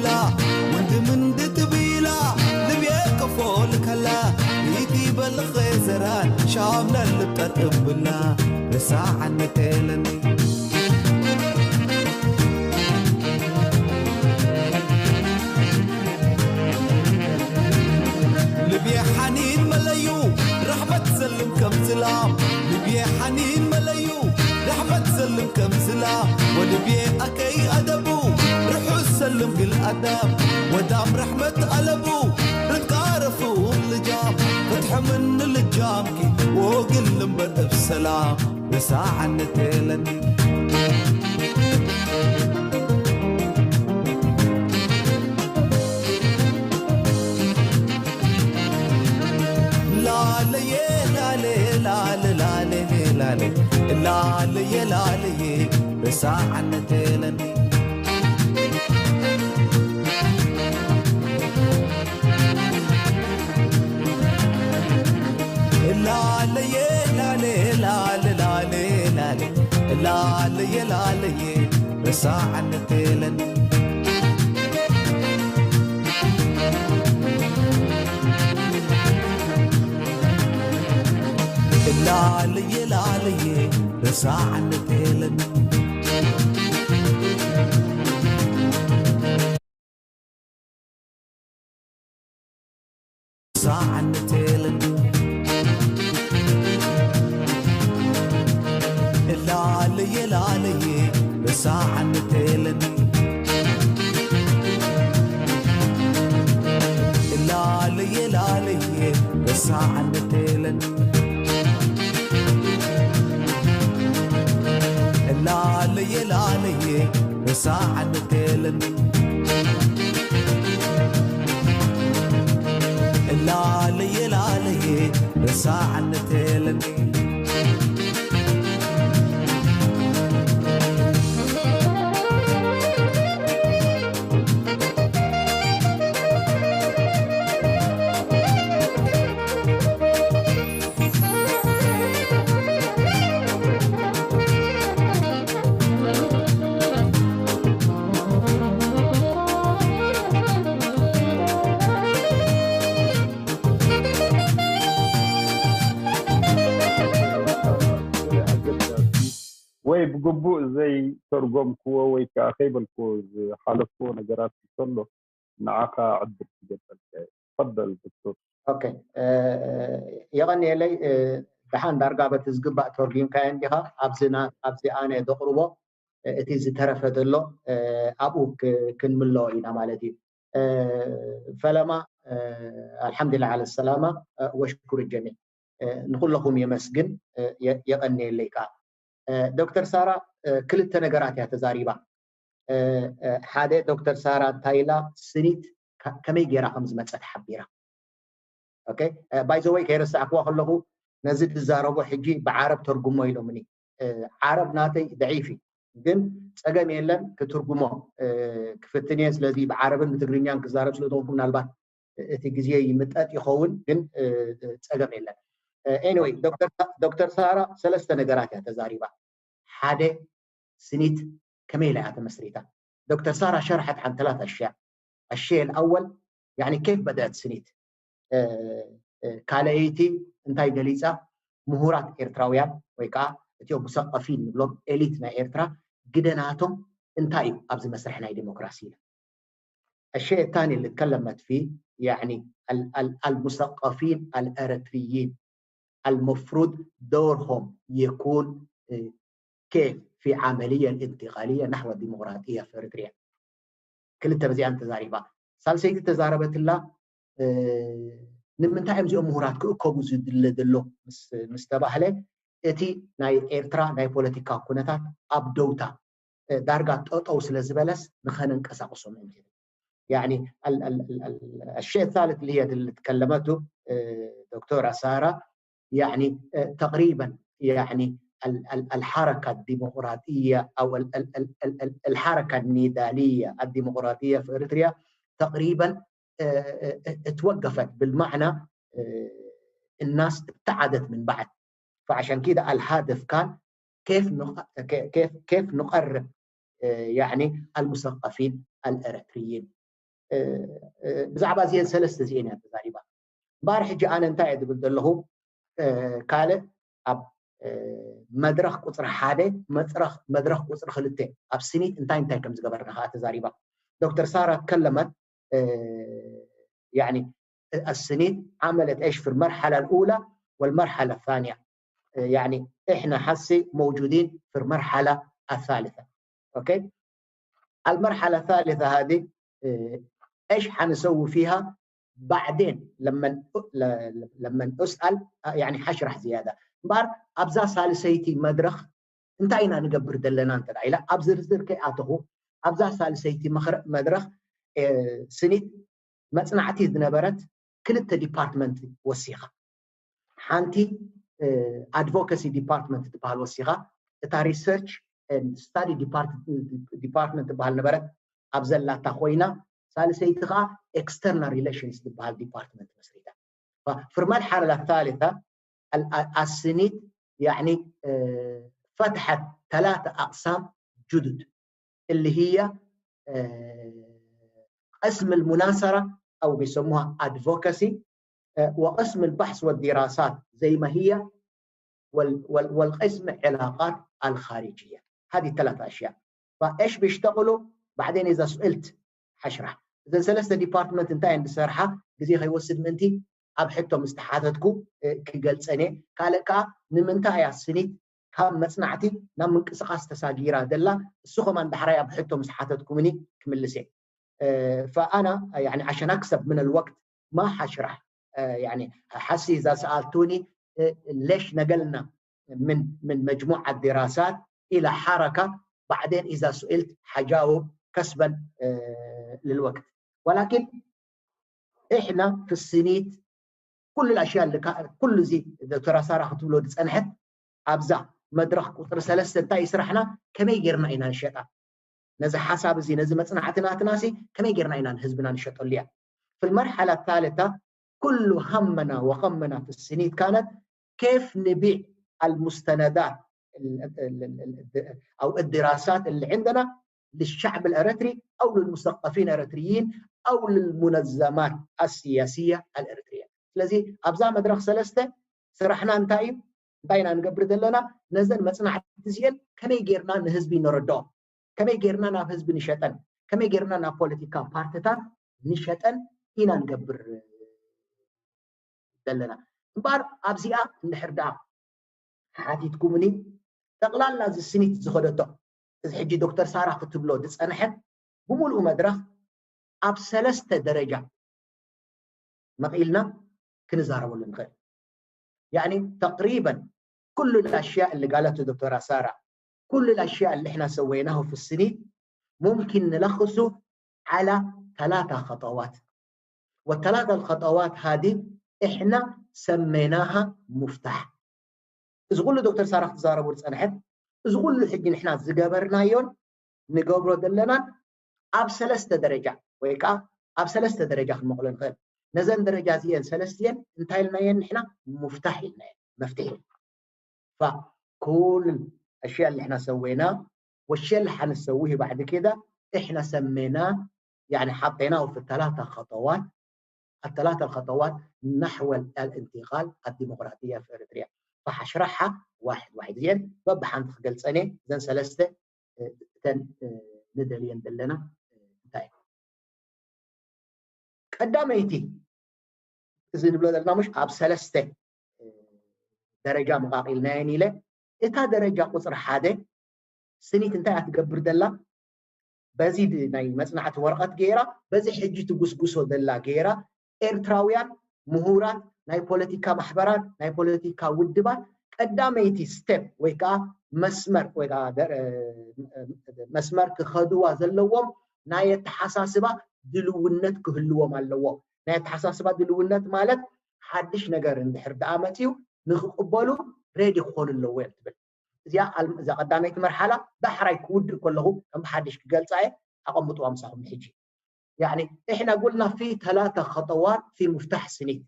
ላ ወንድም እንድትብላ ልብየ ከፎል ከላ ይትይበልኸ ዘራን ሻምለ ልብጠር እብላ ርሳዓነት የለኒ ልብየ ሓኒን መለዩ ራሕመት ዘልም ከም ዝላም ልብየ ሓኒን መለዩ ራሕመት ዘልም ከም ዝላም ወልብየ ኣከይ ኣደቡ ርሑስ ሰልም ግል ኣዳም ወዳም ራሕመት ኣለቡ ርትቃረፉ ልጃም ፍትሐምን ልጃምኪ ወግል እምበር እብ ሰላም ርሳዓነት የለኒ ላለየ ላለ ላለ ላለ ላለ ላለየ ላለየ ርሳዓነት የለኒ ላለየ ላለ ላለ ላለ ላለ ላለየ ላለየ ርሳዓነት የለኒ ላለየ ላለየ ርሳዓነት የለኒ ርሳዓነት የለኒ ላለየ ላለየ ርሳዓነት የለኒ ላለየ ላለየ ርሳዓነት የለኒ ላለየ ላለየ ርሳዓነት የለኒ ላለየ ላለየ ርሳዓነት የለኒ ወይ ብግቡእ ዘይተርጎምክዎ ወይ ከዓ ከይበልክዎ ዝሓለፍክዎ ነገራት እንተሎ ንዓኻ ዕድል ክገብረልካ እየ። ተፈደል ዶክተር። ኦኬ፣ የቐንየለይ። ደሓን ዳርጋ በቲ ዝግባእ ተርጒምካዮ እንዲኻ። ኣብዚ ኣነ ዘቕርቦ እቲ ዝተረፈ ዘሎ ኣብኡ ክንምልኦ ኢና ማለት እዩ። ፈለማ ኣልሓምዱሊላህ ዓለ ሰላማ ወሽኩር ጀሚዕ ንኩለኹም የመስግን የቐንየለይ ከዓ። ዶክተር ሳራ ክልተ ነገራት እያ ተዛሪባ። ሓደ ዶክተር ሳራ እንታይ ኢላ ስኒት ከመይ ገይራ ከም ዝመፀት ሓቢራ። ባይዘወይ ከይረሳዕክዋ ከለኹ ነዚ ትዛረቦ ሕጂ ብዓረብ ተርጉሞ ኢሎምኒ። ዓረብ ናተይ ደዒፍ እዩ፣ ግን ፀገም የለን ክትርጉሞ ክፍትን እየ። ስለዚ ብዓረብን ብትግርኛን ክዛረብ ስለዝኾንኩ ምናልባት እቲ ግዜ ይምጠጥ ይኸውን፣ ግን ፀገም የለን። ኤኒወይ ዶክተር ሳራ ሰለስተ ነገራት እያ ተዛሪባ። ሓደ ስኒት ከመይ ኢላ እያ ተመስሪታ? ዶክተር ሳራ ሸርሐት عن ثلاث أشياء. الشيء الأول يعني كيف بدأت ስኒት? ካልኣይቲ እንታይ ገሊፃ? ምሁራት ኤርትራውያን ወይ ከዓ እቲኦም ሙሰቀፊን ንብሎም ኤሊት ናይ ኤርትራ ግደ ናቶም እንታይ እዩ ኣብዚ መስርሕ ናይ ዲሞክራሲ ኢላ። الشيء الثاني اللي تكلمت فيه يعني المثقفين الأريتريين المفروض دورهم يكون كيف في عملية الانتقالية نحو الديمقراطية في إريتريا. ክልተ በዚኣን ተዛሪባ። ሳልሰይቲ ተዛረበትላ ንምንታይ እዮም እዚኦም ምሁራት ክእከቡ ዝድለ ዘሎ ምስ ተባህለ እቲ ናይ ኤርትራ ናይ ፖለቲካ ኩነታት ኣብ ደውታ ዳርጋ ጠጠው ስለ ዝበለስ ንኸነንቀሳቕሶም እዮም ትብል። يعني الشيء الثالث اللي هي اللي تكلمته دكتورة سارة يعني تقريبا يعني الحركة الديمقراطية أو الحركة النضالية الديمقراطية في إريتريا تقريبا توقفت بالمعنى الناس ابتعدت من بعض. فعشان كده الهدف كان كيف كيف كيف نقرب يعني المثقفين ብዛዕባ እዚአን ሰለስተ እዚአን እያ ተዛሪባ። እምበኣር ሕጂ ኣነ እንታይ እየ ዝብል ዘለኹ? ካልእ ኣብ መድረኽ ቁፅሪ ሓደ፣ መድረኽ ቁፅሪ ክልተ ኣብ ስኒት እንታይ እንታይ ከም ዝገበርና ከዓ ተዛሪባ። ዶክተር ሳራ ከለመት ያኒ السنيد عملت ايش في المرحله الاولى والمرحله الثانيه. يعني احنا حسي موجودين في المرحله الثالثه. اوكي، المرحله الثالثه هذه ايش حنسوي فيها بعدين لما لما اسال، يعني حشرح زياده. እምበኣር ኣብዛ ሳልሰይቲ መድረኽ እንታይ ኢና ንገብር ዘለና እንተ ኢላ ኣብ ዝርዝር ከይኣተኹ፣ ኣብዛ ሳልሰይቲ መድረኽ ስኒት መፅናዕቲ ዝነበረት ክልተ ዲፓርትመንት ወሲኻ። ሓንቲ ኣድቮካሲ ዲፓርትመንት ትበሃል ወሲኻ፣ እታ ሪሰርች ስታዲ ዲፓርትመንት ትበሃል ነበረት ኣብ ዘላታ ኮይና፣ ሳልሰይቲ ከዓ ኤክስተርናል ሪሌሽንስ ትበሃል ዲፓርትመንት መስሪታ። في المرحلة الثالثة السنيد يعني فتحت ثلاثة أقسام جدد، اللي هي قسم المناصرة أو بيسموها advocacy، وقسم البحث والدراسات زي ما هي، والقسم علاقات الخارجية. هذه ثلاثة أشياء. فإيش بيشتغلوا؟ بعدين إذا سئلت حشرح. إذا ثلاثة ديبارتمنت انتهى عند سرحة، جزي خي وسد منتي أبحثهم استحاتتكو كجلسني قال كا نمنتا يا سنيت ካብ መፅናዕቲ ናብ ምንቅስቃስ ተሳጊራ ደላ። እሱ ከማን ዳሕራይ ኣብ ሕቶ ምስ ሓተትኩምኒ ክምልስ እየ። فأنا يعني عشان أكسب من الوقت ما حشرح. يعني حسي إذا سألتوني ليش نقلنا من من مجموعة دراسات إلى حركة، بعدين إذا سئلت حجاوب كسبا للوقت. ولكن إحنا في السنيت كل الأشياء اللي كا... كل زي دكتورة سارة ክትብሎ ዝፀንሐት ኣብዛ መድረኽ ቁፅሪ ሰለስተ እንታይ እዩ ስራሕና? ከመይ ጌርና ኢና ንሸጣ? ነዚ ሓሳብ እዚ፣ ነዚ መፅናዕቲ ናትናሲ ከመይ ጌርና ኢና ንህዝብና ንሸጠሉ እያ? في المرحلة الثالثة كل همنا وغمنا في السنيد كانت كيف نبيع المستندات أو الدراسات اللي عندنا للشعب الإريتري أو للمثقفين الإريتريين أو للمنظمات السياسية الإريترية. ስለዚ ኣብዛ መድረኽ ሰለስተ ስራሕና እንታይ እዩ? እንታይ ኢና ንገብር ዘለና? ነዘን መፅናዕቲ እዚአን ከመይ ጌርና ንህዝቢ ንረድኦ? ከመይ ጌርና ናብ ህዝቢ ንሸጠን? ከመይ ጌርና ናብ ፖለቲካ ፓርትታት ንሸጠን ኢና ንገብር ዘለና። እምበኣር ኣብዚኣ እንድሕር ደኣ ሓቲትኩምኒ፣ ጠቕላላ እዚ ስኒት ዝኸደቶ፣ እዚ ሕጂ ዶክተር ሳራ ክትብሎ ዝፀንሐት ብምሉኡ መድረኽ ኣብ ሰለስተ ደረጃ መቒልና ክንዛረበሉ ንኽእል። يعني تقريبا كل الأشياء اللي قالته دكتورة سارة، كل الأشياء اللي احنا سويناه في السنين ممكن نلخصه على ثلاثة خطوات. والثلاثة الخطوات هذه احنا سميناها مفتاح. እዚ ኩሉ ዶክተር ሳራ ክትዛረቡ ዝፀንሐት፣ እዚ ኩሉ ሕጂ ንሕና ዝገበርናዮን ንገብሮ ዘለናን ኣብ ሰለስተ ደረጃ ወይ ከዓ ኣብ ሰለስተ ደረጃ ክንመቕሎ ንኽእል። ነዘን ደረጃ እዚአን ሰለስቲአን እንታይ ኢልናየን ንሕና? ሙፍታሕ ኢልናየን፣ መፍትሒ። فكل الأشياء اللي احنا سويناه والشيء اللي حنسويه بعد كده احنا سميناه، يعني حطيناه في الثلاثة خطوات، الثلاثة الخطوات نحو الانتقال الديمقراطية في إريتريا. فحشرحها واحد واحد. زين، بب حنت خجل سنة، زين سلسة، زين ندلين دلنا. እንታይ ቀዳመይቲ እዚ ንብሎ ዘለና ምሽ ኣብ ሰለስተ ደረጃ መቃቂልናየን ኢለ። እታ ደረጃ ቁፅሪ ሓደ ስኒት እንታይ እያ ትገብር ደላ? በዚ ናይ መፅናዕቲ ወረቐት ገይራ፣ በዚ ሕጂ ትጉስጉሶ ደላ ገይራ፣ ኤርትራውያን ምሁራት፣ ናይ ፖለቲካ ማሕበራት፣ ናይ ፖለቲካ ውድባት ቀዳመይቲ ስቴፕ ወይ ከዓ መስመር ወይ ከዓ መስመር ክኸድዋ ዘለዎም ናይ ኣተሓሳስባ ድልውነት ክህልዎም ኣለዎ። ናይ ኣተሓሳስባ ድልውነት ማለት ሓድሽ ነገር እንድሕር ደኣ መፅዩ ንክቕበሉ ሬዲ ክኾኑ ኣለዎ እዮም ትብል። እዚኣ እዛ ቀዳመይቲ መርሓላ ዳሕራይ ክውድእ ከለኹ ከም ብሓድሽ ክገልፃ እየ። ኣቐምጥዋ ምሳኹም ሕጂ። يعني احنا قلنا في ثلاثة خطوات في مفتاح سنيد.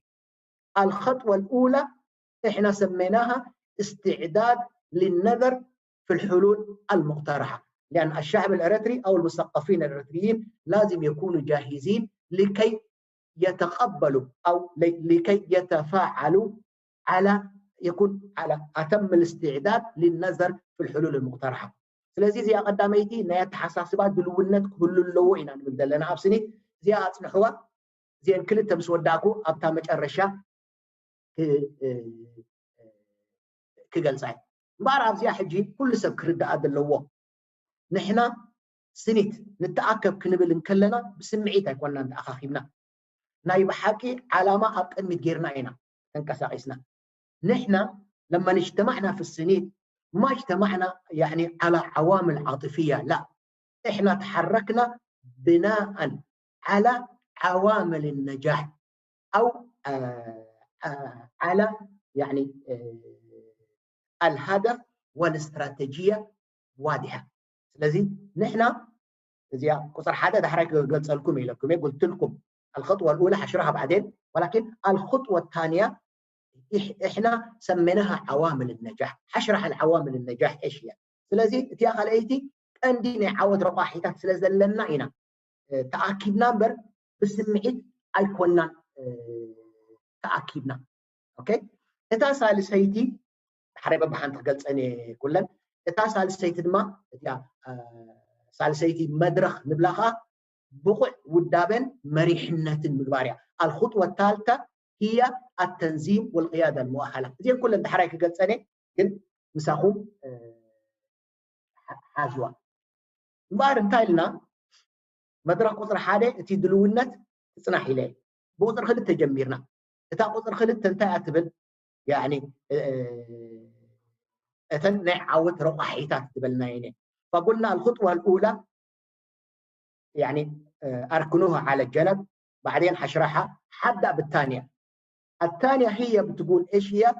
الخطوة الأولى احنا سميناها استعداد للنظر في الحلول المقترحة، لأن الشعب الإريتري أو المثقفين الإريتريين لازم يكونوا جاهزين لكي يتقبلوا أو لكي يتفاعلوا على يكون على أتم الاستعداد للنظر في الحلول المقترحة. ስለዚ እዚኣ ቀዳመይቲ ናይ ኣተሓሳስባ ድልውነት ክህሉ ኣለዎ ኢና ንብል ዘለና ኣብ ስኒት። እዚኣ ኣፅንሕዋ። እዚአን ክልተ ምስ ወዳእኩ ኣብታ መጨረሻ ክገልፃ እየ። እምበኣር ኣብዚኣ ሕጂ ኩሉ ሰብ ክርዳኣ ዘለዎ፣ ንሕና ስኒት ንተኣከብ ክንብል እንከለና ብስምዒት ኣይኮንና እንተኣኻኺብና። ናይ ብሓቂ ዓላማ ኣብ ቅድሚት ጌርና ኢና ተንቀሳቒስና። ንሕና لما اجتمعنا في السنيت ما اجتمعنا يعني على عوامل عاطفية، لا، احنا تحركنا بناء على عوامل النجاح او على يعني الهدف والاستراتيجية واضحة. ስለዚ ንሕና እዚኣ ቁፅር ሓደ ዳሕራይ ክገልፀልኩም ኢለኩም እየ፣ قلت لكم الخطوة الأولى هشرحها بعدين، ولكن الخطوة الثانية احنا سميناها عوامل النجاح، هشرح العوامل النجاح ايش هي. ስለዚ እቲኣ ካልኣይቲ ቀንዲ ናይ ዓወት ረቋሒታት ስለ ዘለና ኢና ተኣኪብና እምበር ብስምዒት ኣይኮናን ተኣኪብና። ኦኬ፣ እታ ሳልሰይቲ ሓረይ በብሓንቲ ክገልፀን እየ ኩለን። እታ ሳልሰይቲ ድማ እቲኣ ሳልሰይቲ መድረኽ ንብላ ከዓ ብቑዕ ውዳበን መሪሕነትን ምግባር እያ። الخطوة الثالثة هي التنظيم والقيادة المؤهلة። እዚአን ኩለን ዳሕራይ ክገልፀን እየ፣ ግን ምሳኹም ሓዝዋ። እምበኣር እንታይ ኢልና መድረኽ ቁፅሪ ሓደ እቲ ድልውነት ትፅናሕ ኢለ እየ። ብቁፅሪ ክልተ ጀሚርና። እታ ቁፅሪ ክልተ እንታይ እያ ትብል? ያኒ እተን ናይ ዓወት ረቋሒታት ትበልና እየ። فقلنا الخطوة الأولى يعني أركنوها على جنب، بعدين حشرحها، حبدأ بالثانية. الثانية هي بتقول ايش هي؟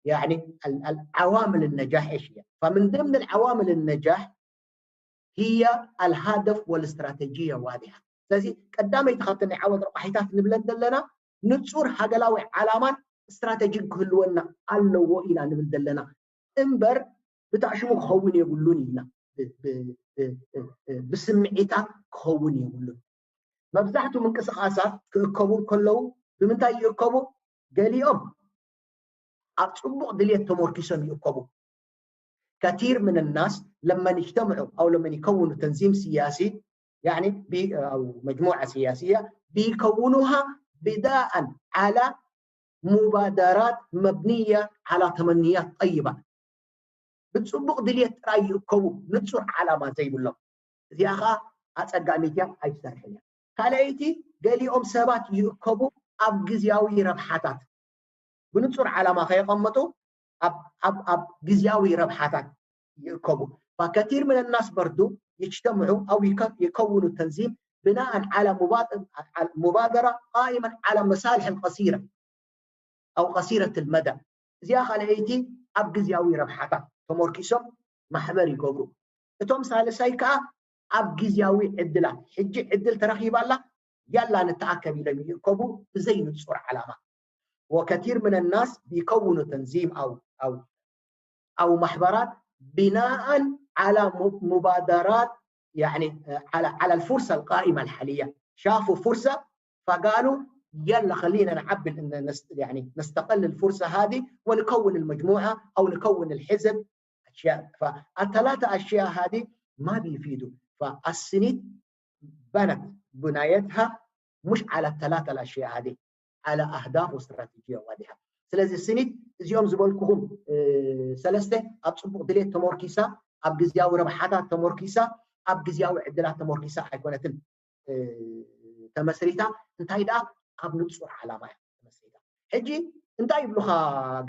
يعني عوامل النجاح ايش هي؟ فمن ضمن العوامل النجاح هي الهدف والاستراتيجية واضحة. ስለዚ ቀዳመይቲ ካብተን ናይ ዓወት ረቋሒታት ንብለን ዘለና ንፁር ሃገራዊ ዓላማን ስትራተጂን ክህልወና ኣለዎ ኢና ንብል ዘለና እምበር ብታሽሙ ክኸውን የብሉን ኢልና ብስምዒታት ክኸውን የብሉን። መብዛሕቱ ምንቅስቃሳት ክእከቡ ከለዉ ብምንታይ ይእከቡ? ገሊኦም ኣብ ፅቡቅ ድልየት ተመርኪሶም ይእከቡ። كثير من الناس لما يجتمعوا أو لما يكونوا تنظيم سياسي يعني أو مجموعة سياسية بيكونوها بناء على مبادرات مبنية على تمنيات طيبة. ብፅቡቕ ድልየት ጥራይ ይእከቡ፣ ንፁር ዓላማ ዘይብሎም። እዚኣ ከዓ ኣፀጋሚት እያ፣ ኣይትሰርሕን እያ። ካልኣይቲ፣ ገሊኦም ሰባት ይእከቡ ኣብ ግዝያዊ ረብሓታት፣ ብንፁር ዓላማ ከየቐመጡ ኣብ ግዝያዊ ረብሓታት ይእከቡ። فكثير من الناس برضو يجتمعوا أو يكونوا تنظيم بناء على مبادرة قائمة على مصالح قصيرة أو قصيرة المدى. እዚኣ ካልኣይቲ ኣብ ግዝያዊ ረብሓታት ተመርኪሶም ማሕበር ይገብሩ። እቶም ሳልሳይ ከዓ ኣብ ግዝያዊ ዕድላት፣ ሕጂ ዕድል ተረኺባ ኣላ፣ ያላ ንተኣከብ ኢሎም ይእከቡ ብዘይ ንፁር ዓላማ። وكثير من الناس بيكونوا تنظيم أو أو أو محبرات بناء على مبادرات يعني على على الفرصة القائمة الحالية. شافوا فرصة فقالوا يلا خلينا نعبي يعني نستغل الفرصة هذه ونكون المجموعة أو نكون الحزب. أشياء، فالثلاثة أشياء هذه ما بيفيدوا. فالسنيد بنت بنايتها مش على الثلاثة الأشياء هذه، على أهداف واستراتيجية واضحة. ስለዚ ስኒት እዚኦም ዝበልኩኹም ሰለስተ ኣብ ፅቡቕ ድሌት ተመርኪሳ፣ ኣብ ግዝያዊ ረብሓታት ተመርኪሳ፣ ኣብ ግዝያዊ ዕድላት ተመርኪሳ ኣይኮነትን ተመስሪታ፣ እንታይ ደኣ ኣብ ንፁር ዓላማ እያ ተመስሪታ። ሕጂ እንታይ ይብሉኻ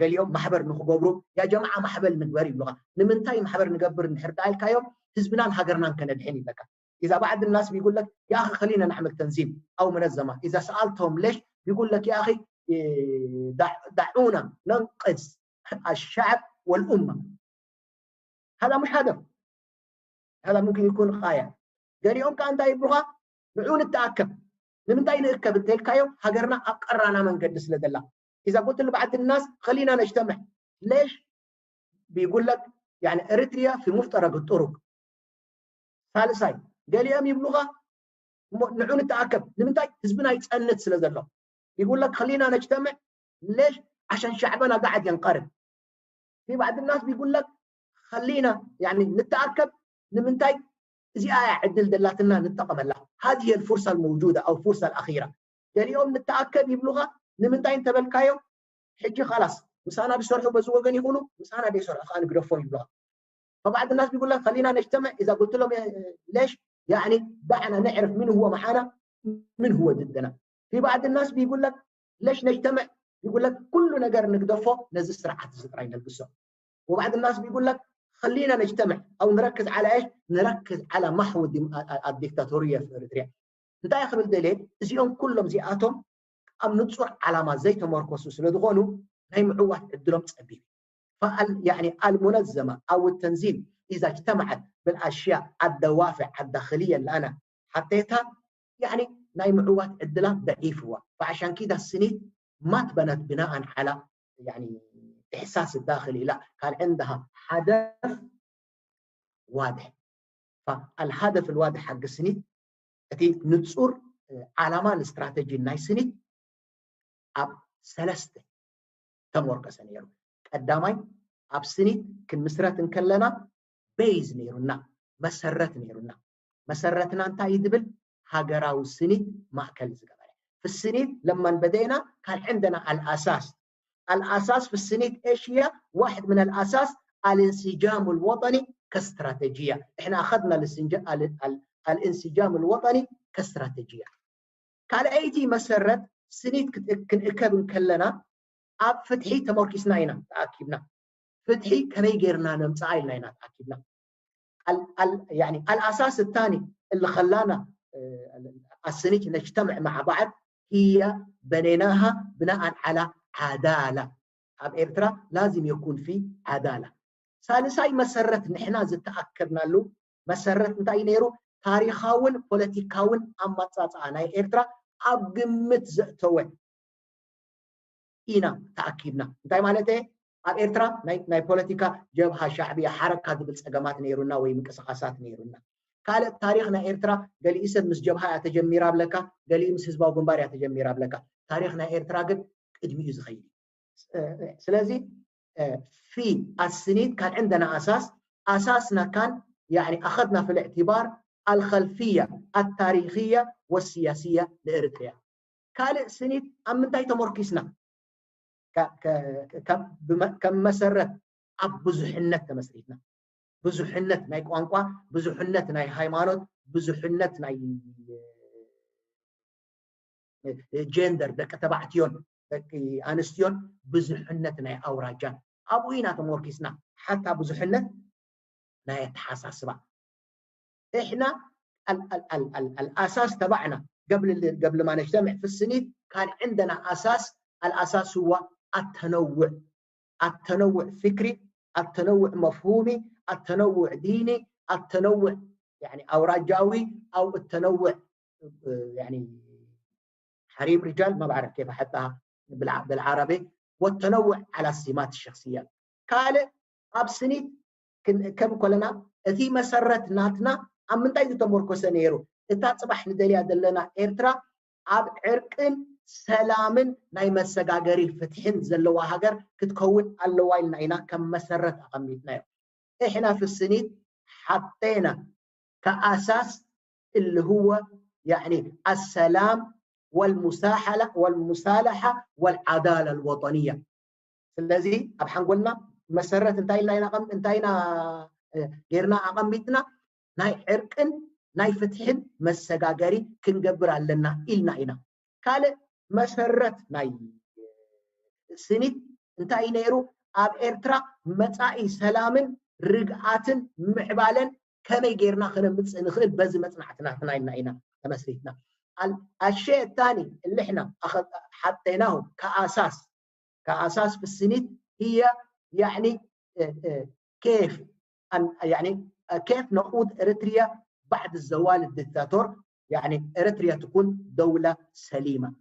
ገሊኦም ማሕበር ንክገብሩ፣ ያ ጀማዓ ማሕበር ንግበር ይብሉኻ። ንምንታይ ማሕበር ንገብር እንድሕር ደኣ ኢልካዮም፣ ህዝብናን ሃገርናን ከነድሕን ይብለካ። إذا بعض الناس بيقول لك يا أخي خلينا نعمل تنظيم أو منظمة، إذا سألتهم ليش بيقول لك يا أخي دعونا ننقذ الشعب والأمة. هذا مش هدف، هذا ممكن يكون غاية. ገሊኦም ከዓ እንታይ ይብሉኻ ንዑ ንተኣከብ። ንምንታይ ንእከብ እንተልካዮም ሃገርና ኣብ ቀራና መንገዲ ስለ ዘላ። إذا قلت لبعض الناس خلينا نجتمع ليش بيقول لك يعني إريتريا في مفترق الطرق. ሳልሳይ ገሊኦም ይብሉኻ ንዑ ንተኣከብ ንምንታይ ህዝብና ይፀንት ስለ ዘሎ ይጉለክ ከሊና ነጅተምዕ ሌሽ ዓሸን ሻዕበና ጋዓት የንቀርብ في بعض الناس بيقول لك خلينا يعني نتأكد ንምንታይ እዚኣ እያ ዕድል ደላትና ንጠቐመላ هذه الفرصة الموجودة أو فرصة الأخيرة ገሊኦም ንተኣከብ ይብሉኻ ንምንታይ እንተበልካዮም ሕጂ خلاص ምሳና ዝሰርሑ በዚ ወገን ይኹኑ ምሳና ዘይሰርሑ ከዓ ንግደፎም ይብሉኻ فبعض الناس بيقول لك خلينا نجتمع إذا قلت لهم ليش يعني دعنا نعرف من هو معنا من هو ضدنا في بعض الناس بيقول لك ليش نجتمع يقول لك ኩሉ ነገር ንግደፎ ነዚ ስርዓት እዚ ጥራይ ነልግሶ وبعض الناس بيقول لك خلينا نجتمع أو نركز على إيش؟ نركز على محو الديكتاتورية في إريتريا. እንታይ ክብል ደልየ እዚኦም ኩሎም እዚኣቶም ኣብ ንጹር ዓላማ ዘይተመርኮሱ ስለ ዝኾኑ ናይ ምዕዋት ዕድሎም ጸቢብ فال يعني المنظمة أو التنظيم إذا اجتمعت بالأشياء الدوافع الداخلية اللي أنا حطيتها يعني ናይ ምዕዋት ዕድላ ضعيف هو فعشان كده السنيد ما اتبنت بناء على يعني إحساس الداخلي لا كان عندها هدف واضح فالهدف الواضح حق السنيد እቲ ንጹር ዓላማን ስትራተጂን ናይ ስኒት ኣብ ሰለስተ ተመርኮሰ ነይሩ ቀዳማይ ኣብ ስኒት ክንምስረት እንከለና ቤዝ ነይሩና መሰረት ነይሩና መሰረትና እንታይ እዩ ዝብል ሃገራዊ ስኒት ማእከል ዝገበረ في السنيد لما بدينا كان عندنا الأساس الأساس في السنيد إيش هي؟ واحد من الأساس الانسجام الوطني كاستراتيجية إحنا أخذنا الانسجام الوطني كاستراتيجية ካልኣይቲ መሰረት ስኒት ክንእከብ እንከለና ኣብ ፍትሒ ተመርኪስና ኢና ተኣኪብና ፍትሒ ከመይ ጌርና ነምፅኣ ኢልና ኢና ተኣኪብና الأساس الثاني اللي خلانا السنيت نجتمع مع بعض هي بنيناها بناء على عدالة ኣብ ኤርትራ لازم يكون في عدالة ሳልሳይ መሰረት ንሕና ዝተኣከብናሉ መሰረት እንታይ ነይሩ ታሪኻውን ፖለቲካውን ኣመጻጽኣ ናይ ኤርትራ ኣብ ግምት ዘእተወ ኢና ተኣኪብና እንታይ ማለት ኣብ ኤርትራ ናይ ፖለቲካ ጀብሃ ሻዕብያ ሓረካ ዝብል ፀገማት ነይሩና ወይ ምንቅስቃሳት ነይሩና ካልእ ታሪክ ናይ ኤርትራ ገሊኡ ሰብ ምስ ጀብሃ እያ ተጀሚራ ብለካ ገሊኡ ምስ ህዝባዊ ግንባር እያ ተጀሚራ ብለካ ታሪክ ናይ ኤርትራ ግን ቅድሚኡ ዝኸይድ ስለዚ في السنيد كان عندنا أساس أساسنا كان يعني أخذنا في الاعتبار الخلفية التاريخية والسياسية لإريتريا ካልእ ስኒት ኣብ ምንታይ ተመርኪስና ከም መሰረት ኣብ ብዙሕነት ተመስሪትና ብዙሕነት ናይ ቋንቋ ብዙሕነት ናይ ሃይማኖት ብዙሕነት ናይ ጀንደር ደቂ ተባዕትዮን ደቂ ኣንስትዮን ብዙሕነት ናይ ኣውራጃን ኣብኡ ኢና ተመርኪስና ሓታ ብዙሕነት ናይ ኣተሓሳስባ إحنا الأساس تبعنا قبل قبل ما نجتمع في السنيد كان عندنا أساس الأساس هو التنوع التنوع فكري التنوع مفهومي التنوع ديني التنوع يعني أوراجاوي أو التنوع يعني حريم رجال ما بعرف كيف أحطها بالعربي والتنوع على السمات الشخصية ካልእ ኣብ ስኒት ክንእከብ ከለና እቲ መሰረት ናትና ኣብ ምንታይ ዝተመርኮሰ ነይሩ እታ ፅባሕ ንደልያ ዘለና ኤርትራ ኣብ ዕርቅን ሰላምን ናይ መሰጋገሪ ፍትሕን ዘለዋ ሃገር ክትከውን ኣለዋ ኢልና ኢና ከም መሰረት ኣቐሚጥናዮ إحنا في السنيد حطينا كأساس اللي هو يعني السلام والمساحلة والمصالحة والعدالة الوطنية ስለዚ ኣብ ሓንጎልና መሰረት እንታይ ኢልና ኢና እንታይ ኢና ጌርና ኣቐሚጥና ናይ ዕርቅን ናይ ፍትሕን መሰጋገሪ ክንገብር ኣለና ኢልና ኢና ካልእ መሰረት ናይ ስኒት እንታይ ነይሩ ኣብ ኤርትራ መጻኢ ሰላምን ርግኣትን ምዕባለን ከመይ ጌርና ክነምጽእ ንኽእል በዚ መጽናዕቲ ናትና ኢልና ኢና ተመስሪትና الشيء الثاني اللي احنا حطيناه كأساس كأساس في السنيد هي يعني كيف أن يعني كيف نقود إريتريا بعد الزوال الدكتاتور يعني إريتريا تكون دولة سليمة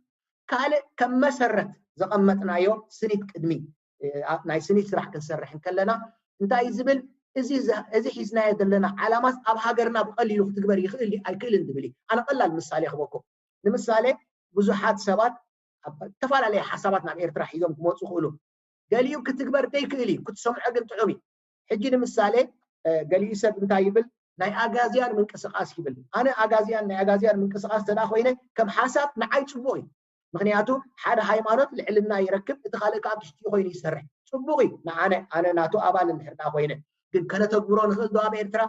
ካልእ ከም መሰረት ዘቐመጥናዮ ስኒት ቅድሚ ናይ ስኒት ስራሕ ክንሰርሕ እንከለና እንታይ ዝብል እዚ እዚ ሒዝናዮ ዘለና ዓላማስ ኣብ ሃገርና ብቐሊሉ ክትግበር ይኽእል ኣይክእልን ዝብል እዩ። ኣነ ቀላል ምሳሌ ክበኩም። ንምሳሌ ብዙሓት ሰባት ዝተፈላለየ ሓሳባት ናብ ኤርትራ ሒዞም ክመፁ ይኽእሉ። ገሊኡ ክትግበር ዘይክእል እዩ፣ ክትሰምዖ ግን ጥዑም እዩ። ሕጂ ንምሳሌ ገሊኡ ሰብ እንታይ ይብል፣ ናይ ኣጋዝያን ምንቅስቃስ ይብል። ኣነ ኣጋዝያን ናይ ኣጋዝያን ምንቅስቃስ ተዳ ኮይነ ከም ሓሳብ ንዓይ ፅቡቅ እዩ። ምክንያቱ ሓደ ሃይማኖት ልዕልና ይረክብ፣ እቲ ካልእ ከዓ ትሕቲኡ ኮይኑ ይሰርሕ። ፅቡቅ እዩ ንዓነ፣ ኣነ ናቱ ኣባል እንድሕር ኮይነ። ግን ከነተግብሮ ንክእል ዶ ኣብ ኤርትራ?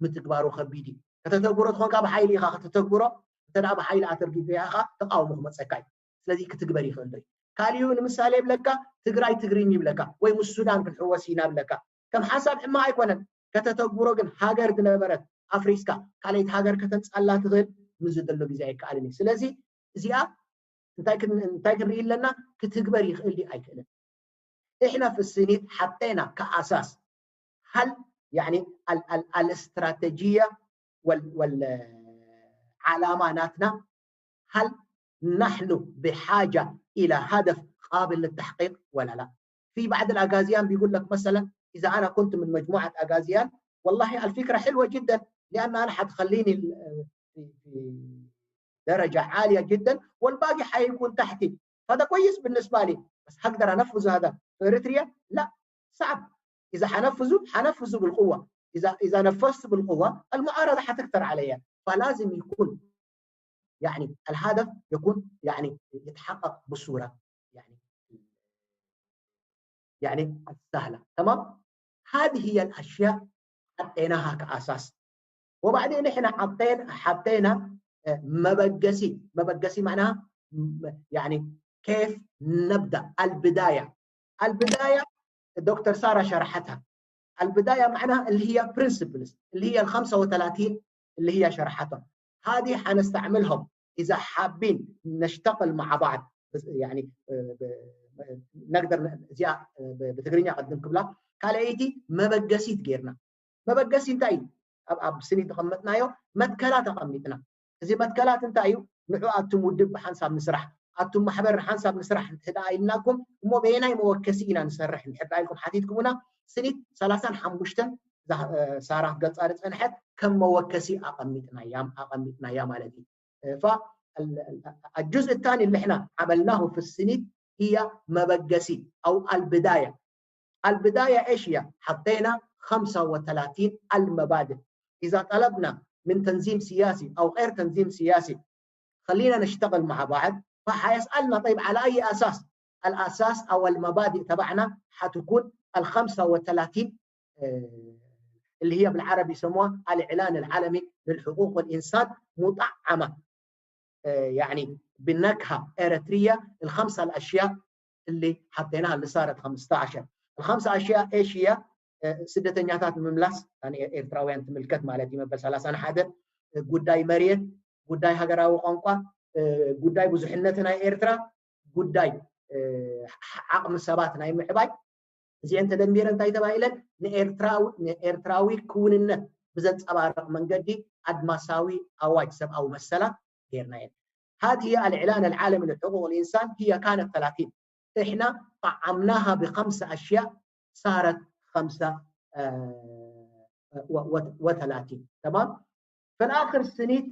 ምትግባሩ ከቢድ እዩ። ከተተግብሮ ትኾንካ ብሓይሊ ኢኻ ከተተግብሮ፣ እንተ ብሓይሊ ኣተርጊፍካ ተቃውሞ ክመፀካ እዩ። ስለዚ ክትግበር ይኽእል ዶ? ካሊኡ ንምሳሌ ይብለካ፣ ትግራይ ትግርኝ ይብለካ፣ ወይ ምስ ሱዳን ክንሕወስ ኢና ይብለካ። ከም ሓሳብ ሕማቅ ኣይኮነን። ከተተግብሮ ግን ሃገር ዝነበረት ኣፍሪስካ ካልኣይቲ ሃገር ከተንጻላ ትኽእል፣ ምስ ዘሎ ግዜ ኣይከኣልን እዩ። ስለዚ እዚኣ እንታይ ክን- እንታይ ክንርኢ ኣለና? ክትግበር ይኽእል ድዩ ኣይክእልን? احنا في السنيد حطينا كأساس هل يعني ال- ال- الاستراتيجية وال وال علامة ناتنا، هل نحن بحاجة إلى هدف قابل للتحقيق ولا لا؟ في بعض الأغازيان بيقول لك مثلا إذا أنا كنت من مجموعة أغازيان، والله الفكرة حلوة جدا، لأن أنا حتخليني ال- في في درجة عالية جدا والباقي حيكون تحتي، هذا كويس بالنسبة لي، بس هقدر أنفذ هذا في إريتريا؟ لا، صعب. إذا حنفذه حنفذه بالقوة، إذا إذا نفذت بالقوة المعارضة حتكثر علي، فلازم يكون يعني الهدف يكون يعني يتحقق بصورة يعني يعني السهلة. تمام؟ هذه هي الأشياء حطيناها كأساس. وبعدين إحنا حطينا حطينا آه، مبقسي. مبقسي معناها م- يعني كيف نبدأ البداية. البداية دكتور سارة شرحتها. البداية معناها اللي هي principles، اللي هي ال خمسة وثلاثين اللي هي شرحتها. هذه حنستعملهم إذا حابين نشتغل مع بعض. بس يعني آه، ب- نقدر ن- እዚኣ ብ- ብትግርኛ ቅድም ክብላ ካልኣይቲ መበገሲት ጌርና። መበገሲ እንታይ እዩ? ኣብ ኣብ ስኒ ተቐመጥናዮ መትከላት ኣቐሚጥና። እዚ መትከላት እንታይ እዩ? ንዑ ኣቱም ውድብ ብሓንሳብ ንስራሕ፣ ኣቱም ማሕበር ሓንሳብ ንስራሕ እንድሕር ደኣ ኢልናኩም፣ እሞ በየናይ መወከሲ ኢና ንሰርሕ እንድሕር ደኣ ኢልኩም ሓቲትኩምና፣ ስኒት ሰላሳን ሓሙሽተን እዛ ሳራ ክትገልፃ ዝፀንሐት ከም መወከሲ ኣቐሚጥናያ ኣቐሚጥናያ ማለት እዩ። فالجزء الثاني اللي احنا عملناه في السنيد هي مبقسي أو البداية. البداية إيش هي؟ حطينا خمسة وثلاثين المبادئ. إذا طلبنا من تنظيم سياسي أو غير تنظيم سياسي، خلينا نشتغل مع بعض، فحيسألنا: طيب، على أي أساس؟ الأساس أو المبادئ تبعنا حتكون ال خمسة وثلاثين، آه، اللي هي بالعربي يسموها الإعلان العالمي للحقوق والإنسان، مطعمة، آه، يعني بالنكهة إريترية، الخمسة الأشياء اللي حطيناها اللي صارت خمستاشر. الخمسة أشياء إيش هي؟ آه، ስደተኛታት ምምላስ፣ يعني ኤርትራውያን ትምልከት ማለት እዩ። መበል ሰላሳን ሓደን ጉዳይ መሬት፣ ጉዳይ ሃገራዊ ቋንቋ፣ ጉዳይ ብዙሕነት ናይ ኤርትራ፣ ጉዳይ ዓቕሚ ሰባት ናይ ምዕባይ፣ እዚአን ተደሚረን እንታይ ተባሂለን? ንኤርትራዊ ክውንነት ብዘንፀባርቕ መንገዲ ኣድማሳዊ ኣዋጅ ሰብኣዊ መሰላት ጌርናየን። هذه الإعلان العالمي لحقوق الإنسان هي كانت ثلاثين، إحنا طعمناها بخمسة أشياء صارت خمسة وثلاثين. تمام؟ في الآخر السنيد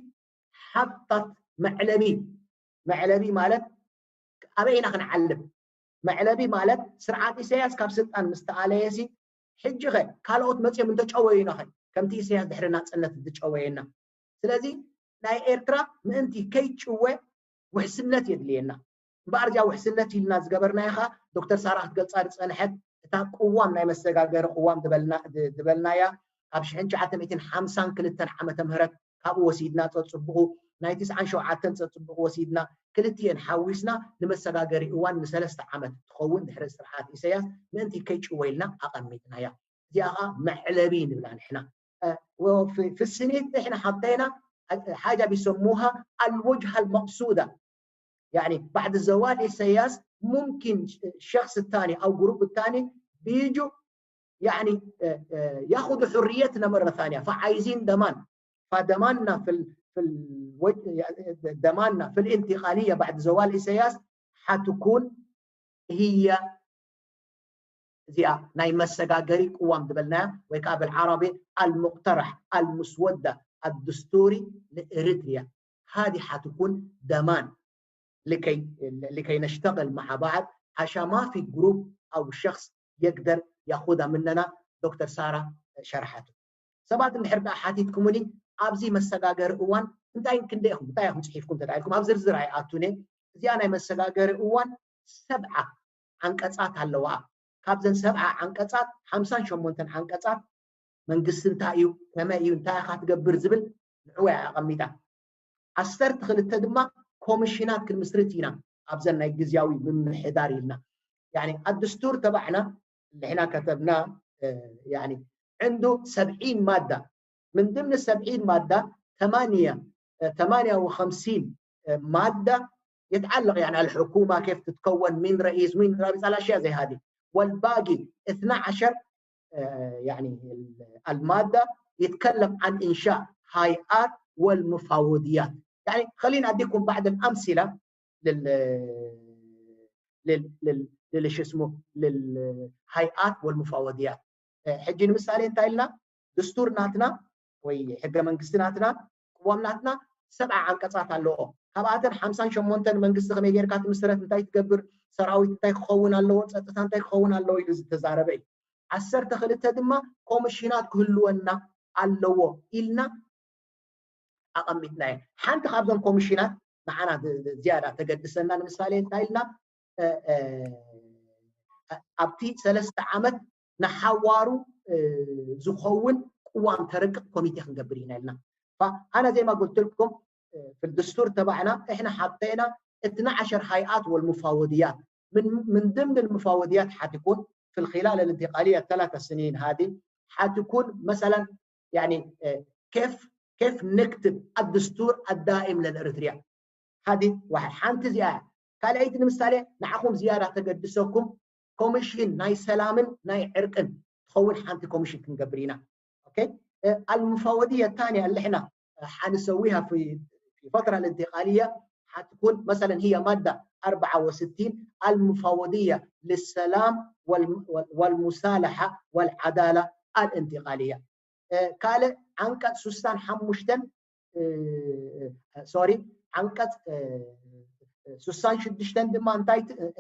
حطت معلبي. معلبي ማለት ኣበይ ኢና ክንዓልብ? መዕለቢ ማለት ስርዓት ኢሳያስ ካብ ስልጣን ምስ ተኣለየሲ ሕጂ ኸ ካልኦት መፅኦም እንተጨወዩና ኸ ከምቲ ኢሳያስ ድሕሪ ናፅነት ዝጨወየና? ስለዚ ናይ ኤርትራ ምእንቲ ከይጭወ ውሕስነት የድልየና። እምበኣር እዚኣ ውሕስነት ኢልና ዝገበርናዮ ኸዓ ዶክተር ሳራ ክትገልፃ ዝፀንሐት እታ ቅዋም ናይ መሰጋገሪ ቅዋም ዝበልናያ ካብ ሽሕን ትሽዓተ ሚእትን ሓምሳን ክልተን ዓመተ ምህረት ካብኡ ወሲድና ፀፅቡቑ ናይ ትስዓን ሸውዓተን ፀፅቡቑ ወሲድና ክልቲኤን ሓዊስና ንመሰጋገሪ እዋን ንሰለስተ ዓመት ትኸውን ድሕሪ ስርዓት ኢሳያስ ምእንቲ ከይጭወ ኢልና ኣቐሚጥናያ። እዚኣ ኸዓ መዕለቢ ንብላ ንሕና። في السنيد احنا حطينا حاجة بيسموها الوجهة المقصودة. يعني بعد زوال إيساياس ممكن الشخص الثاني أو جروب الثاني بيجوا يعني ياخذوا حريتنا مرة ثانية، فعايزين ضمان. فضماننا في في الوجه، ضماننا في الانتقالية بعد زوال إيساياس حتكون هي እዚኣ ናይ መሰጋገሪ ቅዋም ዝበልናያ ወይ ከዓ ብልዓረቢ المقترح المسودة الدستوري لإريتريا هذه حتكون ضمان لكي لكي نشتغل مع بعض عشان ما في جروب او شخص يقدر ياخذها مننا. ዶክተር ሳራ ሸርሓቱ። ሰባት እንድሕር ደኣ ሓቲትኩምኒ ኣብዚ መሰጋገሪ እዋን እንታይ ክንደይ ኢኹም እንታይ ኢኹም ፅሒፍኩም ተታኢልኩም ኣብ ዝርዝር ኣይኣቱን። እዚኣ ናይ መሰጋገሪ እዋን ሰብዓ ዓንቀፃት ኣለዋ። ካብዘን ሰብዓ ዓንቀፃት ሓምሳን ሸሞንተን ዓንቀፃት መንግስቲ እንታይ እዩ ከመይ እዩ እንታይ ኢኻ ትገብር ዝብል ንዕወይ ኣቐሚጣ። ዓሰርተ ክልተ ድማ ኮሚሽናት ክንምስርት ኢና ኣብዘን ናይ ግዝያዊ ምምሕዳር ኢልና። يعني الدستور تبعنا اللي احنا كتبناه يعني عنده سبعين مادة. من ضمن السبعين مادة ثمانية ثمانية وخمسين مادة يتعلق يعني على الحكومة كيف تتكون من رئيس من رئيس على أشياء زي هذه. والباقي اثنا عشر يعني المادة يتكلم عن إنشاء هيئات والمفوضيات. يعني خليني أديكم بعض الأمثلة لل لل لل لل شو اسمه للهيئات والمفوضيات. ሕጂ ንምሳሌ እንታይ ኢልና ድስቱር ናትና ወይ ሕገ መንግስቲ ናትና ቅዋም ናትና ሰብዓ ዓንቀፃት ኣለዎ። ካብኣተን ሓምሳን ሸሞንተን መንግስቲ ከመይ ጌርካ ትምስረት እንታይ ትገብር ሰራዊት እንታይ ክኸውን ኣለዎ ፀጥታ እንታይ ክኸውን ኣለዎ ኢሉ ዝተዛረበ እዩ። ዓሰርተ ክልተ ድማ ኮሚሽናት ክህልወና ኣለዎ ኢልና ኣቐሚጥናዮ። ሓንቲ ካብዞም ኮሚሽናት ንዓና ዝያዳ ተገድሰና ንምሳሌ እንታይ ኢልና ኣብቲ ሰለስተ ዓመት ንሓዋሩ ዝኸውን ቅዋም ተረቅቕ ኮሚቴ ክንገብር ኢና ኢልና። فأنا زي ما قلت لكم في الدستور تبعنا احنا حطينا اثنا عشر هيئات والمفوضيات من من ضمن المفوضيات حتكون في الخلال الانتقالية الثلاث سنين هذه حتكون مثلا يعني كيف كيف نكتب الدستور الدائم للإريتريا هذه واحد ሓንቲ እዚኣ ካልኣይቲ ንምሳሌ ንዓኹም ዝያዳ ተገድሰኩም ኮሚሽን ናይ ሰላምን ናይ ዕርቅን ትኸውን ሓንቲ ኮሚሽን ክንገብር ኢና። المفوضية الثانية اللي احنا حنسويها في في فترة الانتقالية حتكون مثلا هي مادة أربعة وستين المفوضية للسلام والمصالحة والعدالة الانتقالية. ካልእ ዓንቀፅ ሱሳን ሓሙሽተን ሶሪ ዓንቀፅ ሱሳን ሽዱሽተን ድማ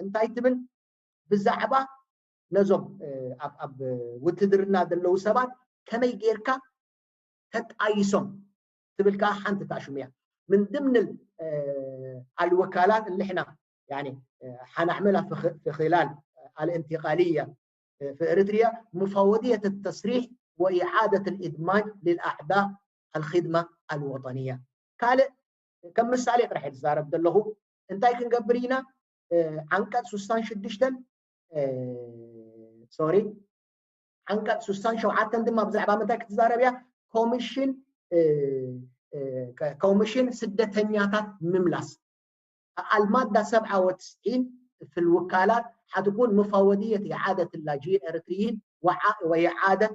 እንታይ ትብል ብዛዕባ ነዞም ኣብ ውትድርና ዘለዉ ሰባት ከመይ ጌርካ ተጣይሶም ትብል ከዓ ሓንቲ ታሽሙ እያ من ضمن الوكالات اللي احنا يعني حنعملها في خلال الانتقالية في إريتريا مفوضية التصريح وإعادة الإدماج للأعضاء الخدمة الوطنية ካልእ ከም ምሳሌ ጥራሕ ዝዛረብ ዘለኹ እንታይ ክንገብር ኢና ዓንቀፅ ሱሳን ሽዱሽተን ሶሪ ዓንቀፅ ሱሳን ሸውዓተን ድማ ብዛዕባ ምንታይ ክትዛረብ እያ ኮሚሽን ኮሚሽን ስደተኛታት ምምላስ المادة سبعة وتسعين في الوكالات حتكون مفوضية إعادة اللاجئين الإريتريين وإعادة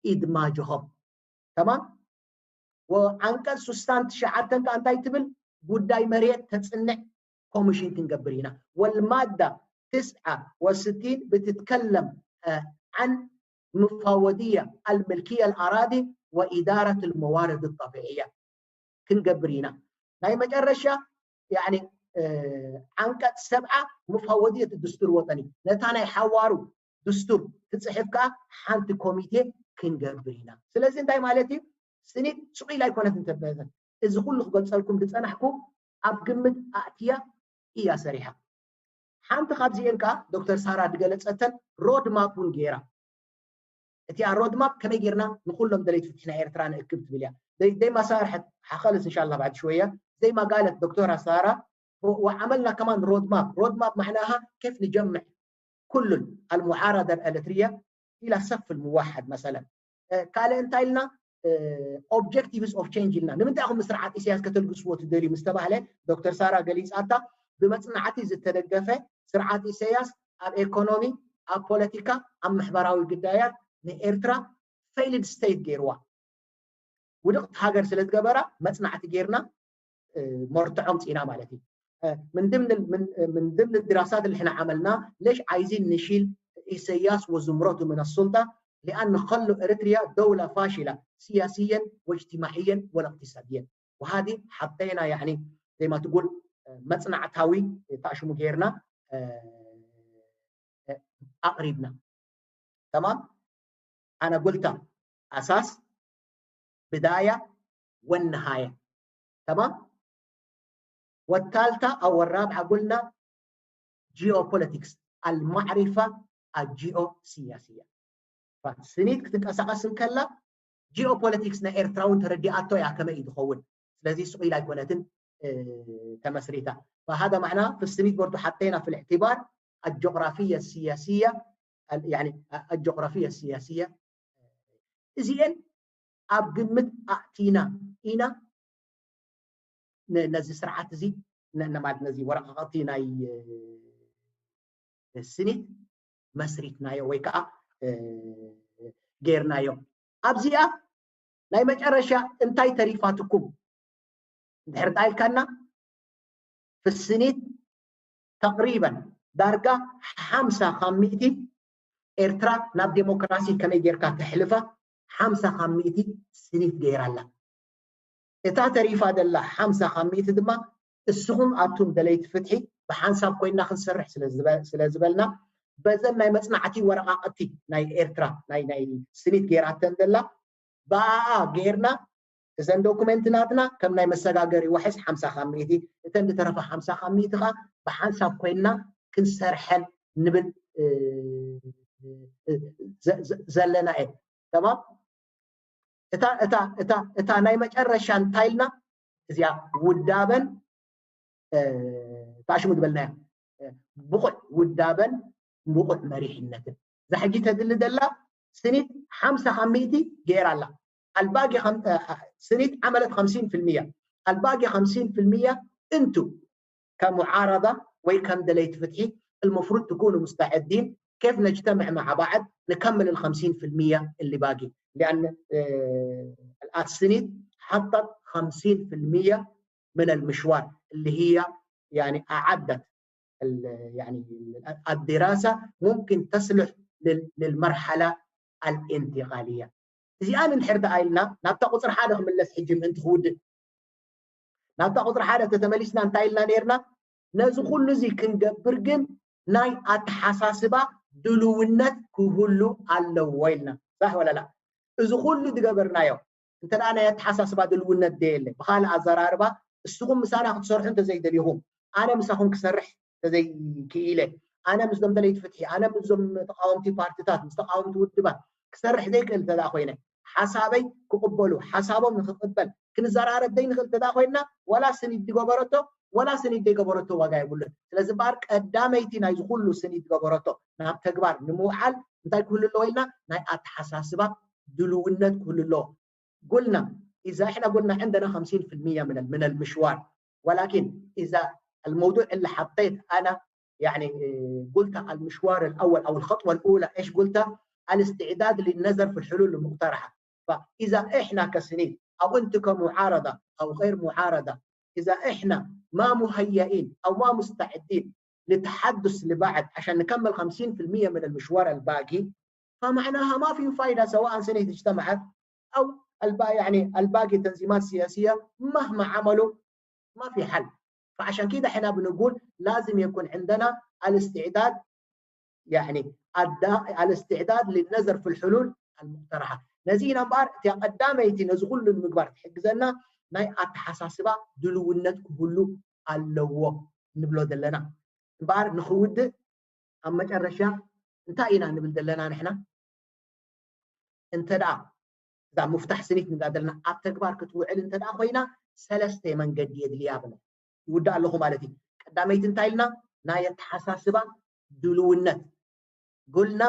إدماجهم تمام وعنقص سستان تشعتن كأنتاي تبل ጉዳይ መሬት ተፅንዕ ኮሚሽን ክንገብር ኢና والمادة تسعة وستين بتتكلم عن مفوضية الملكية الأراضي وإدارة الموارد الطبيعية ክንገብር ኢና ናይ መጨረሻ يعني ዓንቀፅ ሰብዓ مفوضية الدستور الوطني ነታ ናይ ሓዋሩ ድስቱር ትፅሕፍ ከዓ ሓንቲ ኮሚቴ ክንገብር ኢና ስለዚ እንታይ ማለት እዩ ስኒት ስቕ ኢላ ኣይኮነትን ተበዘን እዚ ኩሉ ክገልፀልኩም ዝፀናሕኩ ኣብ ግምት ኣእትያ እያ ሰሪሓ ሓንቲ ካብዚአን ከዓ ዶክተር ሳራ ዝገለፀተን ሮድ ማፕ እውን ገይራ እቲኣ ሮድ ማፕ ከመይ ጌርና ንኩሎም ደለይቲ ፍትሒ ናይ ኤርትራ ንእክብ ትብል እያ ዘይማ ሳርሐት ሓኸልስ እንሻላ ባዕድ ሽወያ ዘይማ ጋለት ዶክተር ሳራ وعملنا كمان رود ماب رود ماب معناها كيف نجمع كل المعارضة الإريترية إلى صف الموحد مثلا ካልእ እንታይ ኢልና objectives of change ኢልና ንምንታይ ኢኹም ስርዓት ኢሳያስ ከተልግስዎ ትደልዩ ምስ ተባህለ ዶክተር ሳራ ገሊፃታ ብመፅናዕቲ ዝተደገፈ ስርዓት ኢሳያስ ኣብ ኢኮኖሚ ኣብ ፖለቲካ ኣብ ማሕበራዊ ጉዳያት ንኤርትራ failed state ገይርዋ ውድቕቲ ሃገር ስለ ዝገበራ መፅናዕቲ ጌርና መርትዖ ኣምፂእና ማለት እዩ من ضمن من ضمن الدراسات اللي احنا عملناها ليش عايزين نشيل ኢሰያስ ወዝምረቱ ምን ሱልጣ ሊኣን ከሎ ኤርትርያ ደውላ ፋሽላ ስያስየን ወእጅትማዕየን ወለእቅትሳድየን። ወሃዲ ሓተይና ያኒ ዘይማትጉል መፅናዕታዊ ታሽሙ ጌርና ኣቕሪብና። ተማም ኣነ ጉልታ ኣሳስ ብዳያ ወነሃያ። ተማም ወታልታ ኣወራብ ዓጉልና ጂኦፖለቲክስ ኣልማዕሪፋ ኣጂኦ ስያስያ። ስኒት ክትንቀሳቐስ እንከላ ጂኦፖለቲክስ ናይ ኤርትራ እውን ተረዲኣቶ እያ ከመይ እዩ ዝኸውን። ስለዚ ስቑኢል ኣይኮነትን ተመስሪታ። فهذا معناه في السنيد برضو حطينا في الاعتبار الجغرافية السياسية، الجغرافية السياسية. እዚኤን ኣብ ግምት ኣእቲና ኢና ነዚ ስርዓት እዚ ማለት ነዚ ወረቃቕቲ ናይ ስኒት መስሪትናዮ ወይ ከዓ ጌርናዮ። ኣብዚኣ ናይ መጨረሻ እንታይ ተሪፋትኩም እንድሕር ጣይልካና ፍስኒት ተቅሪበን ዳርጋ ሓምሳ ካብ ሚእቲ ኤርትራ ናብ ዴሞክራሲ ከመይ ጌርካ ተሕልፋ ሓምሳ ካብ ሚእቲ ስኒት ገይራ ኣላ። እታ ተሪፋ ዘላ ሓምሳ ካብ ሚእቲ ድማ እስኹም ኣቱም ደለይቲ ፍትሒ ብሓንሳብ ኮይና ክንሰርሕ ስለ ዝበልና በዘን ናይ መፅናዕቲ ወረቃቅቲ ናይ ኤርትራ ናይ ናይ ስኒት ጌራተን ዘላ ብኣኣ ጌርና እዘን ዶኩመንትናትና ከም ናይ መሰጋገሪ ዋሕስ ሓምሳ ካብ ሚእቲ እተን ዝተረፋ ሓምሳ ካብ ሚእቲ ከዓ ብሓንሳብ ኮይና ክንሰርሐን ንብል ዘለና እየ። ተማም እታ ናይ መጨረሻ እንታይ ኢልና እዚኣ ውዳበን ታሽሙ ዝበልናያ ብቑዕ ውዳበን ብቑዕ መሪሕነትን እዛ ሕጂ ተድሊ ዘላ ስኒት ሓምሳ ካብ ሚእቲ ገይራ ኣላ። ኣልባጊ ስኒት ዓመለት ከምሲን ፍልሚያ ኣልባጊ ከምሲን ፍልሚያ እንቱ ከሙዓረዳ ወይ ከም ደለይቲ ፍትሒ المفروض تكونوا مستعدين كيف نجتمع مع بعض نكمل ال خمسين في المية اللي باقي لأن السنيد حطت خمسين في المية من المشوار اللي هي يعني أعدت يعني الدراسة ممكن تصلح للمرحلة الانتقالية. እዚኣ እንድሕር ደኣ ኢልና ናብታ ቁፅሪ ሓደ ክምለስ ሕጂ ምእንቲ ክውድእ ናብታ ቁፅሪ ሓደ ተተመሊስና እንታይ ኢልና ነርና ነዚ ኩሉ እዚ ክንገብር ግን ናይ ኣተሓሳስባ ድልውነት ክህሉ ኣለዎ ኢልና ዛሕ ወለላ እዚ ኩሉ ዝገበርናዮ እንተ ናይ ኣተሓሳስባ ድልውነት ደየለ ብካልእ ኣዘራርባ እስኹም ምሳና ክትሰርሑ እንተዘይደሊኹም ኣነ ምሳኹም ክሰርሕ እንተዘይክኢለ ኣነ ምስዞም ደለይቲ ፍትሒ ኣነ ምስዞም ተቃወምቲ ፓርትታት ምስ ተቃወምቲ ውድባት ክሰርሕ ዘይክእል እንተ ኮይነ ሓሳበይ ክቕበሉ ሓሳቦም ንክቕበል ክንዘራረብ ዘይንኽእል እንተ ኮይንና ዋላ ስኒት ዝገበረቶ ዋላ ስኒት ዘይገበረቶ ዋጋ የብሉን። ስለዚ እምበኣር ቀዳመይቲ ናይዚ ኩሉ ስኒት ዝገበረቶ ናብ ተግባር ንምውዓል እንታይ ክህሉ ኣለዎ ኢልና ናይ ኣተሓሳስባ ድልውነት ክህሉ ኣለዎ። قلنا إذا إحنا قلنا عندنا خمسين في المية من من المشوار ولكن إذا الموضوع اللي حطيت أنا يعني قلت المشوار الأول أو الخطوة الأولى إيش قلت؟ الاستعداد للنظر في الحلول المقترحة. فإذا إحنا كسنيد أو أنت كمعارضة أو غير معارضة إذا إحنا ما مهيئين أو ما مستعدين لتحدث لبعض عشان نكمل خمسين في المية من المشوار الباقي فمعناها ما في فايدة سواء سنيد اجتمعت أو الباقي يعني الباقي تنظيمات سياسية مهما عملوا ما في حل. فعشان كده احنا بنقول لازم يكون عندنا الاستعداد يعني الاستعداد للنظر في الحلول المقترحة. ነዚ ኢና እምበኣር እቲኣ ቀዳመይቲ ነዚ ኩሉ ንምግባር ትሕግዘና ናይ ኣተሓሳስባ ድልውነት ክህሉ ኣለዎ ንብሎ ዘለና እምበኣር ንክውድእ ኣብ መጨረሻ እንታይ ኢና ንብል ዘለና ንሕና እንተ ደኣ እዛ ምፍታሕ ስኒት ንብላ ዘለና ኣብ ተግባር ክትውዕል እንተ ደኣ ኮይና ሰለስተ መንገዲ የድልያ ብለ ይውዳእ ኣለኹ ማለት እዩ። ቀዳመይቲ እንታይ ኢልና ናይ ኣተሓሳስባ ድልውነት قلنا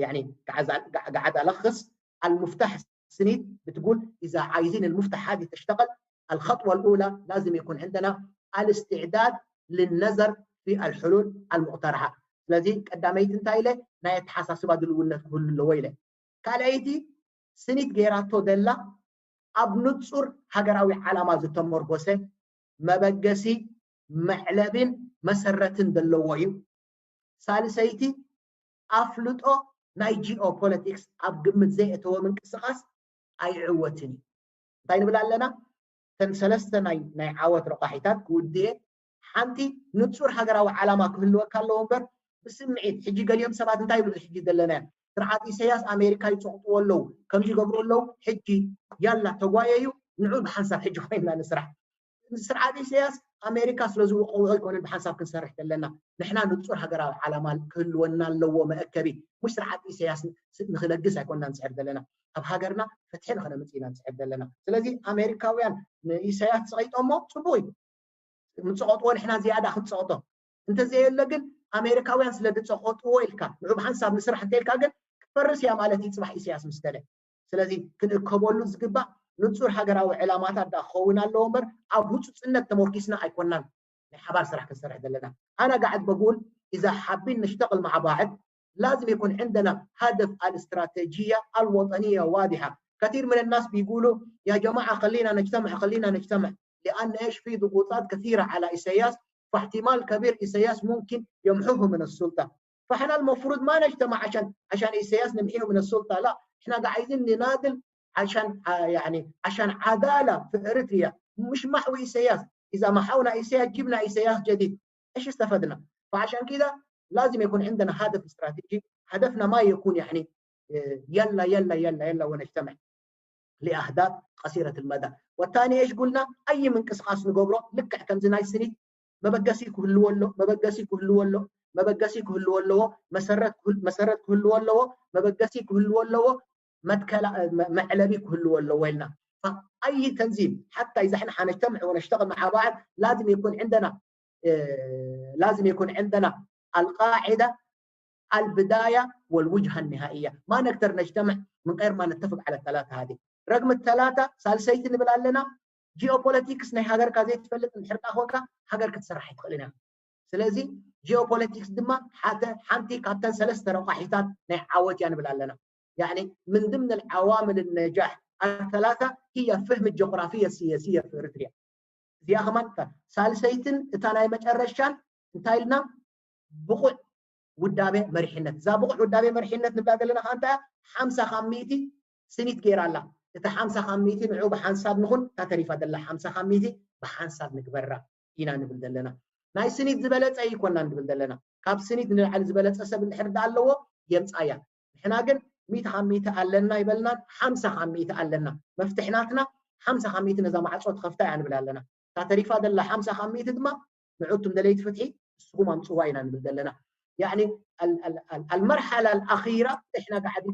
يعني قاعد ألخص المفتاح سنيد بتقول إذا عايزين المفتاح هذه تشتغل الخطوة الأولى لازم يكون عندنا الاستعداد للنظر في الحلول المقترحة ስለዚ ቀዳመይቲ እንታይ ኢለ ናይ ኣተሓሳስባ ድልውነት ክህሉ ኣለዎ ኢለ ካልኣይቲ ስኒት ገይራቶ ደላ ኣብ ንጹር ሃገራዊ ዓላማ ዝተመርኮሰ መበገሲ መዕለቢን መሰረትን ዘለዎ እዩ ሳልሰይቲ ኣፍልጦ ናይ ጂኦ ፖለቲክስ ኣብ ግምት ዘየእተወ ምንቅስቃስ ኣይዕወትን እዩ። እንታይ ንብል ኣለና? እተን ሰለስተ ናይ ናይ ዓወት ረቋሒታት ክውድኤ፣ ሓንቲ ንጹር ሃገራዊ ዓላማ ክህልወካ ኣለዎ እምበር፣ ብስምዒት፣ ሕጂ ገሊኦም ሰባት እንታይ ይብሉ? ሕጂ ዘለናዮ ስርዓት ኢሳያስ ኣሜሪካ ይጸቕጥዎ ኣለዉ፣ ከምዚ ይገብሩ ኣለዉ፣ ሕጂ ያላ ተጓየዩ፣ ንዑ ብሓንሳብ ሕጂ ኮይንና ንስራሕ። ስርዓት ኢሳያስ ኣሜሪካ ስለ ዝውቕዎ ኣይኮነን ብሓንሳብ ክንሰርሕ ዘለና። ንሕና ንጹር ሃገራዊ ዓላማ ክህልወና ኣለዎ መእከቢ። ሙሽ ስርዓት ኢሳያስ ንክነግስ ኣይኮንና ንስዕር ዘለና። ኣብ ሃገርና ፍትሒ ንኸነምጽእ ኢና ንስዕር ዘለና። ስለዚ ኣሜሪካውያን ንኢሳያስ ጸቒጦሞ ጽቡቕ እዩ። ምጸቐጥዎ ንሕና ዝያዳ ክንጸቕጦ። እንተዘየለ ግን ኣሜሪካውያን ስለ ዝጸቐጥዎ ኢልካ ንዑ ብሓንሳብ ንስራሕ እንተ ኢልካ ግን ክፈርስ እያ ማለት እዩ ጽባሕ ኢሳያስ ምስ ከደ። ስለዚ ክንእከበሉ ዝግባእ ንጹር ሃገራዊ ዕላማታት ደኣ ክኸውን ኣለዎ እምበር ኣብ ህጹጽነት ተመርኪስና ኣይኮናን ናይ ሓባር ስራሕ ክንሰርሕ ዘለና። أنا قاعد بقول إذا حابين نشتغل مع بعض لازم يكون عندنا هدف الاستراتيجية الوطنية واضحة. كثير من الناس بيقولوا يا جماعة خلينا نجتمع، خلينا نجتمع، لأن إيش في ضغوطات كثيرة على إيساياس، فاحتمال كبير إيساياس ممكن يمحوه من السلطة. فإحنا المفروض ما نجتمع عشان عشان إيساياس نمحيه من السلطة، لا، إحنا قاعدين نناضل عشان آه، يعني عشان عدالة في إريتريا، مش محو إيساياس. إذا محونا إيساياس جبنا إيساياس جديد، إيش استفدنا؟ فعشان كده لازم يكون عندنا هدف استراتيجي، هدفنا ما يكون يعني آه، يلا يلا يلا يلا ونجتمع لأهداف قصيرة المدى. والثاني إيش قلنا؟ أي ምንቅስቃስ ንገብሮ ልክዕ ከምዚ ናይ ስኒት መበገሲ ክህልዎ ኣሎ፣ መበገሲ ክህልዎ ኣሎ፣ መበገሲ ክህልዎ ኣለዎ፣ መሰረት ክህል- መሰረት ክህልዎ ኣለዎ፣ መበገሲ ክህልዎ ኣለዎ፣ መትከላ መ- መዕለቢ ክህልዎ ኣለዎ ኢልና። فأي تنظيم حتى إذا احنا حنجتمع ونشتغل مع بعض لازم يكون عندنا آه، لازم يكون عندنا القاعدة البداية والوجهة النهائية. ما نقدر نجتمع من غير ما نتفق على الثلاثة هذه. رقم الثلاثة ሳልሰይቲ ንብል ኣለና። ጂኦፖለቲክስ ናይ ሃገርካ ዘይትፈልጥ እንድሕር ደኣ ኮንካ ሃገር ክትሰርሕ ኣይትኽእልን እያ። ስለዚ ጂኦፖለቲክስ ድማ ሓደ ሓንቲ ካብተን ሰለስተ ረቋሒታት ናይ ዓወት እያ ንብል ኣለና። يعني من ضمن العوامل النجاح الثلاثة هي فهم الجغرافية السياسية في إريتريا. እዚኣ ከማን እታ ሳልሰይትን እታ ናይ መጨረሻን እንታይ ኢልና ብቑዕ ውዳቤ መሪሕነት። እዛ ብቑዕ ውዳቤ መሪሕነት ንብላ ዘለና ከዓ እንታይ ሓምሳ ካብ ሚእቲ ስኒት ገይራ ኣላ። እታ ሓምሳ ካብ ሚእቲ ንዑ ብሓንሳብ ንኹን እታ ተሪፋ ዘላ ሓምሳ ካብ ሚእቲ ብሓንሳብ ንግበራ ኢና ንብል ዘለና። ናይ ስኒት ዝበለፀ ይኮና ንብል ዘለና። ካብ ስኒት ንላዕሊ ዝበለፀ ሰብ እንድሕር ዳ ኣለዎ የምፃያ። ንሕና ግን ሚእቲ ካብ ሚእቲ ኣለና ይበልናን ሓምሳ ካብ ሚእቲ ኣለና። መፍትሕ ናትና ሓምሳ ካብ ሚእቲ ነዛ ማዕፆ ትኸፍታ እያ ንብል ኣለና። እታ ተሪፋ ዘላ ሓምሳ ካብ ሚእቲ ድማ ንዑቱም ደለይቲ ፍትሒ ንስኹም ኣምፅዋ ኢና ንብል ዘለና። يعني المرحلة الأخيرة احنا قاعدين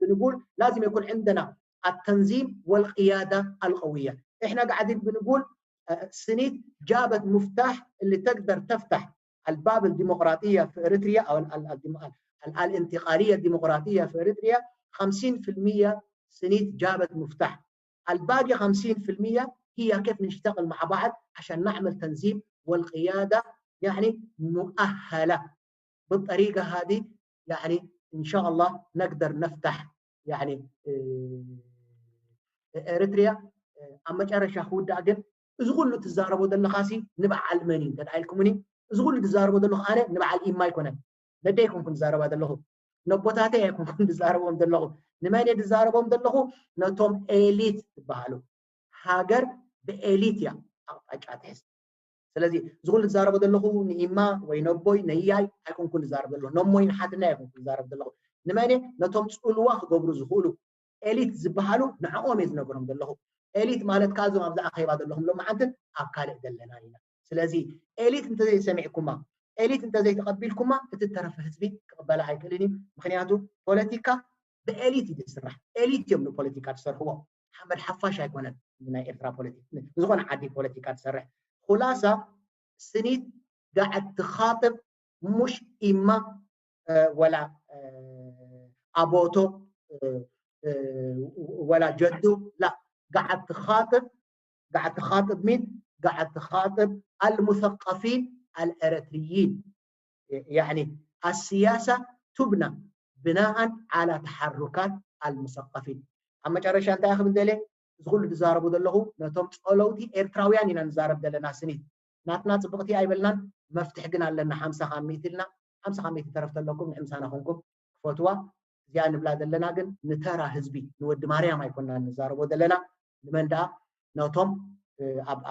بنقول لازم يكون عندنا التنظيم والقيادة القوية. احنا قاعدين بنقول سنيت جابت مفتاح اللي تقدر تفتح الباب الديمقراطية في إريتريا أو الانتقالية الديمقراطية في إريتريا. خمسين في المية سنيت جابت مفتاح. الباقي خمسين في المية هي كيف نشتغل مع بعض عشان نعمل تنظيم والقيادة يعني مؤهلة. بالطريقة هذه يعني إن شاء الله نقدر نفتح يعني إريتريا. ኣብ መጨረሻ ክውዳእ ግን እዚ ኩሉ ትዛረቦ ዘለኻሲ ንበዓል መን እዩ እንተ ኢልኩምኒ፣ እዚ ኩሉ ትዛረቦ ዘለኹ ኣነ ንበዓል ኢማ ኣይኮነን። ነደይ ኣይኮንኩን ዝዛረባ ዘለኹ፣ ነቦታተይ ኣይኮንኩን ዝዛረቦም ዘለኹ። ንመን እየ ዝዛረቦም ዘለኹ? ነቶም ኤሊት ዝበሃሉ። ሃገር ብኤሊት እያ ኣቕጣጫ ትሕዝ። ስለዚ እዚ ኩሉ ዝዛረቦ ዘለኹ ንኢማ ወይ ነቦይ ነያይ ኣይኮንኩን ዝዛረብ ዘለኹ፣ ነሞይ ንሓትናይ ኣይኮንኩን ዝዛረብ ዘለኹ። ንመን እየ? ነቶም ፅልዋ ክገብሩ ዝኽእሉ ኤሊት ዝበሃሉ ንዕኦም እየ ዝነገሮም ዘለኹ። ኤሊት ማለት ከዓ እዞም ኣብዚ ኣኼባ ዘለኹም ሎማዓንትን ኣብ ካልእ ዘለና ኢና። ስለዚ ኤሊት እንተዘይሰሚዕኩማ፣ ኤሊት እንተዘይተቐቢልኩማ እቲ ተረፈ ህዝቢ ክቕበላ ኣይክእልን እዩ። ምክንያቱ ፖለቲካ ብኤሊት እዩ ዝስራሕ። ኤሊት እዮም ንፖለቲካ ዝሰርሕዎ። ሓመድ ሓፋሽ ኣይኮነን ናይ ኤርትራ ፖለቲካ፣ ዝኾነ ዓዲ ፖለቲካ ዝሰርሕ። ኩላሳ ስኒት ጋዕት ትኻጥብ ሙሽ ኢማ ወላ ኣቦቶ ወላ ጀዱ ላ ጋዕት ትኻጥብ ጋዕት ትኻጥብ ሚን ጋዕት ትኻጥብ المثقفين الإريتريين. يعني السياسة تبنى بناء على تحركات المثقفين. ኣብ መጨረሻ እንታይ ክብል ደልየ፣ እዚ ኩሉ ዝዛረቡ ዘለኹ ነቶም ጸለውቲ ኤርትራውያን ኢና ንዛረብ ዘለና። ስኒት ናትና ጽብቕቲ ኣይበልናን፣ መፍትሒ ግን ኣለና። ሓምሳ ካብ ሚእቲ ኢልና ሓምሳ ካብ ሚእቲ ተረፍ ተለኩም ንሕምሳና ኮንኩም ፈትዋ። እዚኣ ንብላ ዘለና ግን ንተራ ህዝቢ፣ ንወዲ ማርያም ኣይኮና ንዛረቦ ዘለና። ንመን ደኣ? ነቶም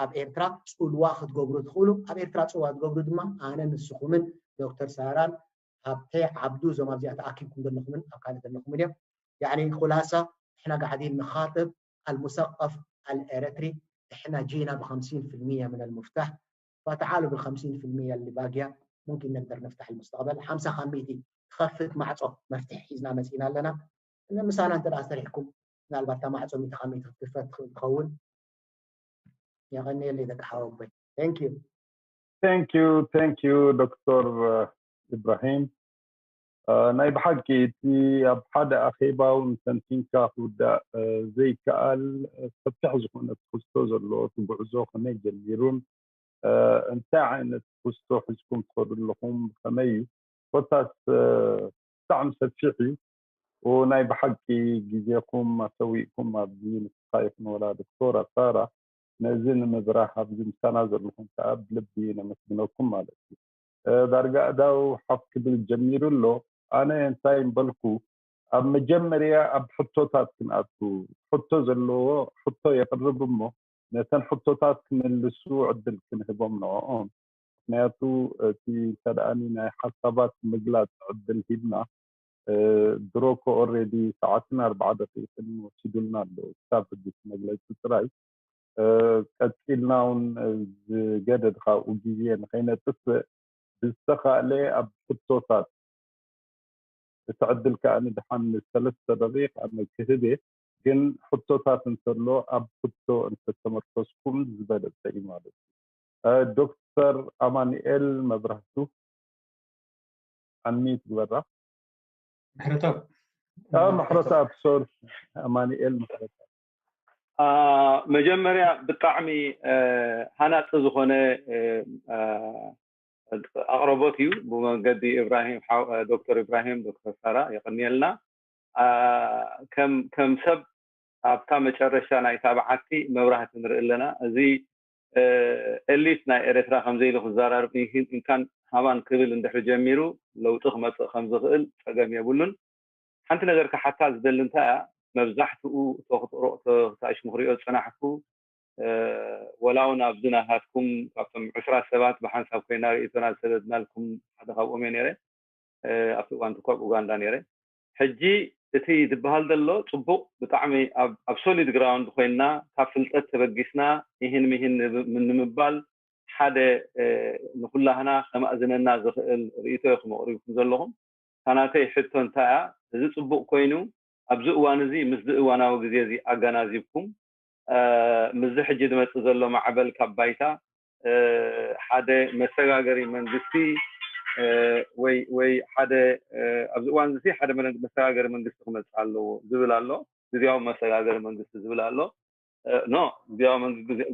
ኣብ ኤርትራ ጽልዋ ክትገብሩ ትኽእሉ፣ ኣብ ኤርትራ ጽልዋ ትገብሩ ድማ ኣነ፣ ንስኹምን ዶክተር ሳራን፣ ሃብተ፣ ዓብዱ፣ እዞም ኣብዚኣ ተኣኪብኩም ዘለኹምን ኣብ ካልእ ዘለኹምን እዮም። ያኒ ኹላሳ፣ እሕና ጋዕዲን ንኻጥብ ኣልሙሰቀፍ ኣልኤረትሪ፣ እሕና ጂና ብኸምሲን ፍልሚያ ምን ኣልሙፍታሕ፣ فتعالوا بالخمسين في المية اللي باقية، ممكن نقدر نفتح المستقبل. ሓምሳ ካብ ሚእቲ ትኸፍት ማዕጾ መፍትሒ ሒዝና መጺና ኣለና። ምሳና እንተ ደኣ ሰሪሕኩም፣ ምናልባት እታ ማዕጾ ሚእቲ ካብ ሚእቲ ክትክፈት ትኽእል ትኸውን። የቐንየለይ ደቂ ሓወቦይ። Thank you። Thank you, thank you ዶክተር ኢብራሂም። ናይ ብሓቂ እቲ ኣብ ሓደ ኣኼባ እውን ተንቲንካ ክውዳእ ዘይከኣል ሰፊሕ ዝኾነ ትሕዝቶ ዘለዎ እቲ ጉዕዞ ከመይ ጀሚሩን እንታይ ዓይነት ትሕዝቶ ሒዝኩም ትኸዱ ኣለኹም፣ ከመይ እዩ ኮታስ ብጣዕሚ ሰፊሕ እዩ። ናይ ብሓቂ ግዜኹም ኣሰዊእኩም ኣብዚ ንስኻ ይኹን ወላ ዶክተር ኣሳራ ነዚ ንምብራህ ኣብዚ ምሳና ዘለኹም ከዓ ብልቢ ነመስግነኩም ማለት እዩ። ዳርጋ ኣእዳው ሓፍ ክብል ጀሚሩ ኣሎ። ኣነ እንታይ እምበልኩ ኣብ መጀመርያ ኣብ ሕቶታት ክንኣቱ፣ ሕቶ ዘለዎ ሕቶ የቕርብ እሞ ነተን ሕቶታት ክምልሱ ዕድል ክንህቦም ንዕኦም። ምክንያቱ እቲ እንተደኣኒ ናይ ሓሳባት ምግላፅ ዕድል ሂብና ድሮ ኮ ኦሬዲ ሰዓትን ኣርባዓ ደቂቅን ወሲዱልና ኣሎ ክሳብ ሕጂ መግለፂ ጥራይ። ቀፂልና እውን ዝገደድ ካብኡ ግዜ ንኸይነጥፍእ ብዝተኻእለ ኣብ ሕቶታት እቲ ዕድል ከዓ ንድሓን ሰለስተ ደቂቅ ኣነ ክህብ እየ። ግን ሕቶታት እንተሎ ኣብ ሕቶ እንተተመርኮስኩም ዝበለፀ እዩ ማለት እዩ። ዶክተር ኣማኑኤል መብራህቱ ኣንሚት ግበራ። ምሕረተኣብ ምሕረተኣብ ሶር ኣማኑኤል ምሕረተኣብ። መጀመርያ ብጣዕሚ ሃናፂ ዝኾነ ኣቕረቦት እዩ ብመንገዲ ኢብራሂም ዶክተር ኢብራሂም ዶክተር ሳራ የቐንየልና። ከም ሰብ ኣብታ መጨረሻ ናይታ በዓቲ መብራህቲ ንርኢ ኣለና። እዚ ኤሊት ናይ ኤርትራ ከምዘ ኢሉ ክዘራርብ ኢንካን ሃማን ክብል እንድሕሪ ጀሚሩ ለውጢ ክመፅእ ከምዝኽእል ፀገም የብሉን። ሓንቲ ነገር ክሓታ ዝደሊ እንታይ እያ፣ መብዛሕትኡ እቶ ክጥሮቕ ተኣሽሙ ክሪኦ ዝፀናሕኩ ወላ እውን ኣብዚ ናታትኩም ካብቶም ዕስራ ሰባት ብሓንሳብ ኮይና ርእይቶና ዝሰደድናልኩም ሓደ ካብኦም እየ ነይረ። ኣብቲ እዋን ትኳ ኣብ ኡጋንዳ ነይረ። ሕጂ እቲ ዝበሃል ዘሎ ፅቡቕ ብጣዕሚ ኣብ ሶሊድ ግራውንድ ኮይንና ካብ ፍልጠት ተበጊስና ይህን ምሂን ንምባል ሓደ ንኩላህና ከማእዝነና ዝኽእል ርእይቶ ኢኹም ኣቕሪብኩም ዘለኹም። እታ ናተይ ሕቶ እንታይ እያ፣ እዚ ፅቡቕ ኮይኑ ኣብዚ እዋን እዚ ምስዚ እዋናዊ ግዜ እዚ ኣገናዚብኩም ምስዚ ሕጂ ዝመፅእ ዘሎ ማዕበል ካብ ባይታ ሓደ መሰጋገሪ መንግስቲ ወይ ወይ ሓደ ኣብዚ እዋን እዚ ሓደ መሰጋገሪ መንግስቲ ክመፅእ ኣለዎ ዝብል ኣሎ። ግዜያዊ መሰጋገሪ መንግስቲ ዝብል ኣሎ። ኖ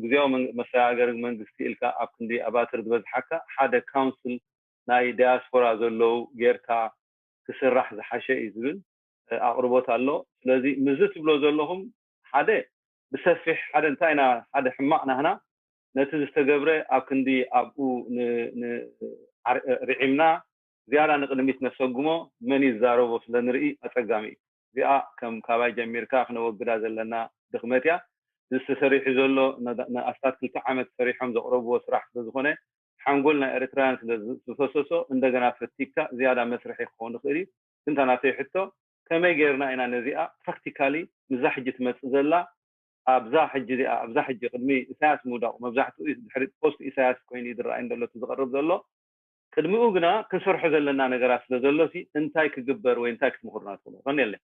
ግዜያዊ መሰጋገሪ መንግስቲ ኢልካ ኣብ ክንዲ ኣባትር ዝበዝሓካ ሓደ ካውንስል ናይ ዳያስፖራ ዘለዉ ጌርካ ክስራሕ ዝሓሸ እዩ ዝብል ኣቕርቦት ኣሎ። ስለዚ ምዚ ትብሎ ዘለኹም ሓደ ብሰፊሕ ሓደ እንታይ ኢና ሓደ ሕማቕ ናህና ነቲ ዝተገብረ ኣብ ክንዲ ኣብኡ ርዒምና ዝያዳ ንቅድሚት ነሰጉሞ መን ይዛረቦ ስለ ንርኢ ኣፀጋሚ እዩ። እዚኣ ከም ካባይ ጀሚርካ ክነወግዳ ዘለና ድኽመት እያ። እዚ ተሰሪሑ ዘሎ ንኣስታት ክልተ ዓመት ሰሪሖም ዘቕረብዎ ስራሕ ስለዝኾነ ሓንጎል ናይ ኤርትራውያን ስለ ዝፈሰሶ እንደገና ፈቲግካ ዝያዳ መስርሒ ክኸውን ይኽእል እዩ። እንታ ናተይ ሕቶ ከመይ ጌርና ኢና ነዚኣ ፕራክቲካሊ ምዛ ሕጂ ትመፅእ ዘላ ኣብዛ ሕጂ እዚኣ ኣብዛ ሕጂ ቅድሚ ኢሳያስ ምውዳቑ መብዛሕትኡ ድሕሪ ፖስት ኢሳያስ ኮይኑ እዩ ዝረኣይ እንደሎ እቲ ዝቐርብ ዘሎ። ቅድሚኡ ግና ክንሰርሖ ዘለና ነገራት ስለ ዘሎ ሲ እንታይ ክግበር ወይ እንታይ ክትምኽሩና ትኽእሉ? ቀንየለይ።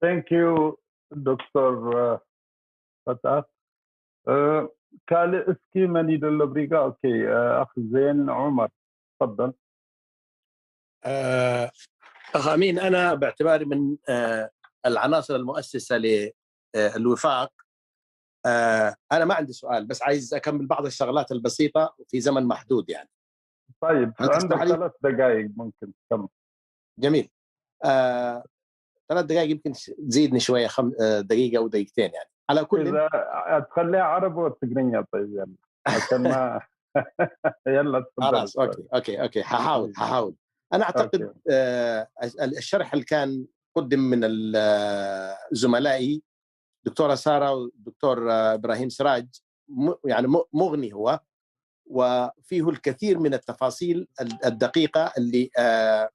Thank you ዶክተር ፈትኣት። ካልእ እስኪ መን እዩ ዘሎ ብሪጋ? ኦኬ ኣኽ ዜን ዑመር ተፈደል። أخ أمين، أنا باعتباري من العناصر المؤسسة للوفاق. أنا ما عندي سؤال، بس عايز أكمل بعض الشغلات البسيطة في زمن محدود يعني. طيب، عندك ثلاث دقائق ممكن تكمل. جميل. ثلاث دقائق يمكن تزيدني شوية، خم... دقيقة أو دقيقتين يعني. على كل إذا تخليها عربي وتقرينيا طيب، يلا. عشان ما يلا تفضل. خلاص، أوكي، أوكي، أوكي، ححاول، ححاول. أنا أعتقد آه، الشرح اللي كان قدم من ال- آه، زملائي دكتورة سارة ودكتور آه، إبراهيم سراج م- يعني م- مغني هو، وفيه الكثير من التفاصيل ال- الدقيقة اللي آه،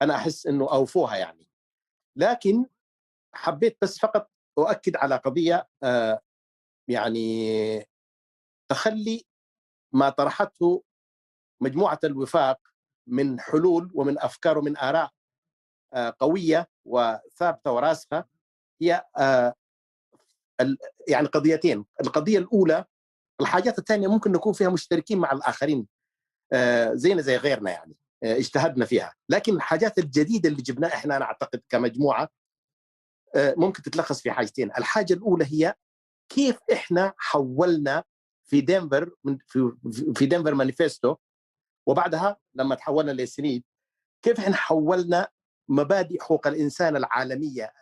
أنا أحس إنه أوفوها يعني. لكن حبيت بس فقط أؤكد على قضية آه، يعني تخلي ما طرحته مجموعة الوفاق من حلول ومن أفكار ومن آراء آه، قوية وثابتة وراسخة هي آه، ال- يعني قضيتين. القضية الأولى، الحاجات الثانية ممكن نكون فيها مشتركين مع الآخرين آه، زينا زي غيرنا يعني آه، اجتهدنا فيها، لكن الحاجات الجديدة اللي جبناها إحنا، أنا أعتقد كمجموعة آه، ممكن تتلخص في حاجتين. الحاجة الأولى هي كيف إحنا حولنا في دنفر من في, في دنفر مانيفستو، وبعدها لما تحولنا للسنيد، كيف إحنا حولنا مبادئ حقوق الإنسان العالمية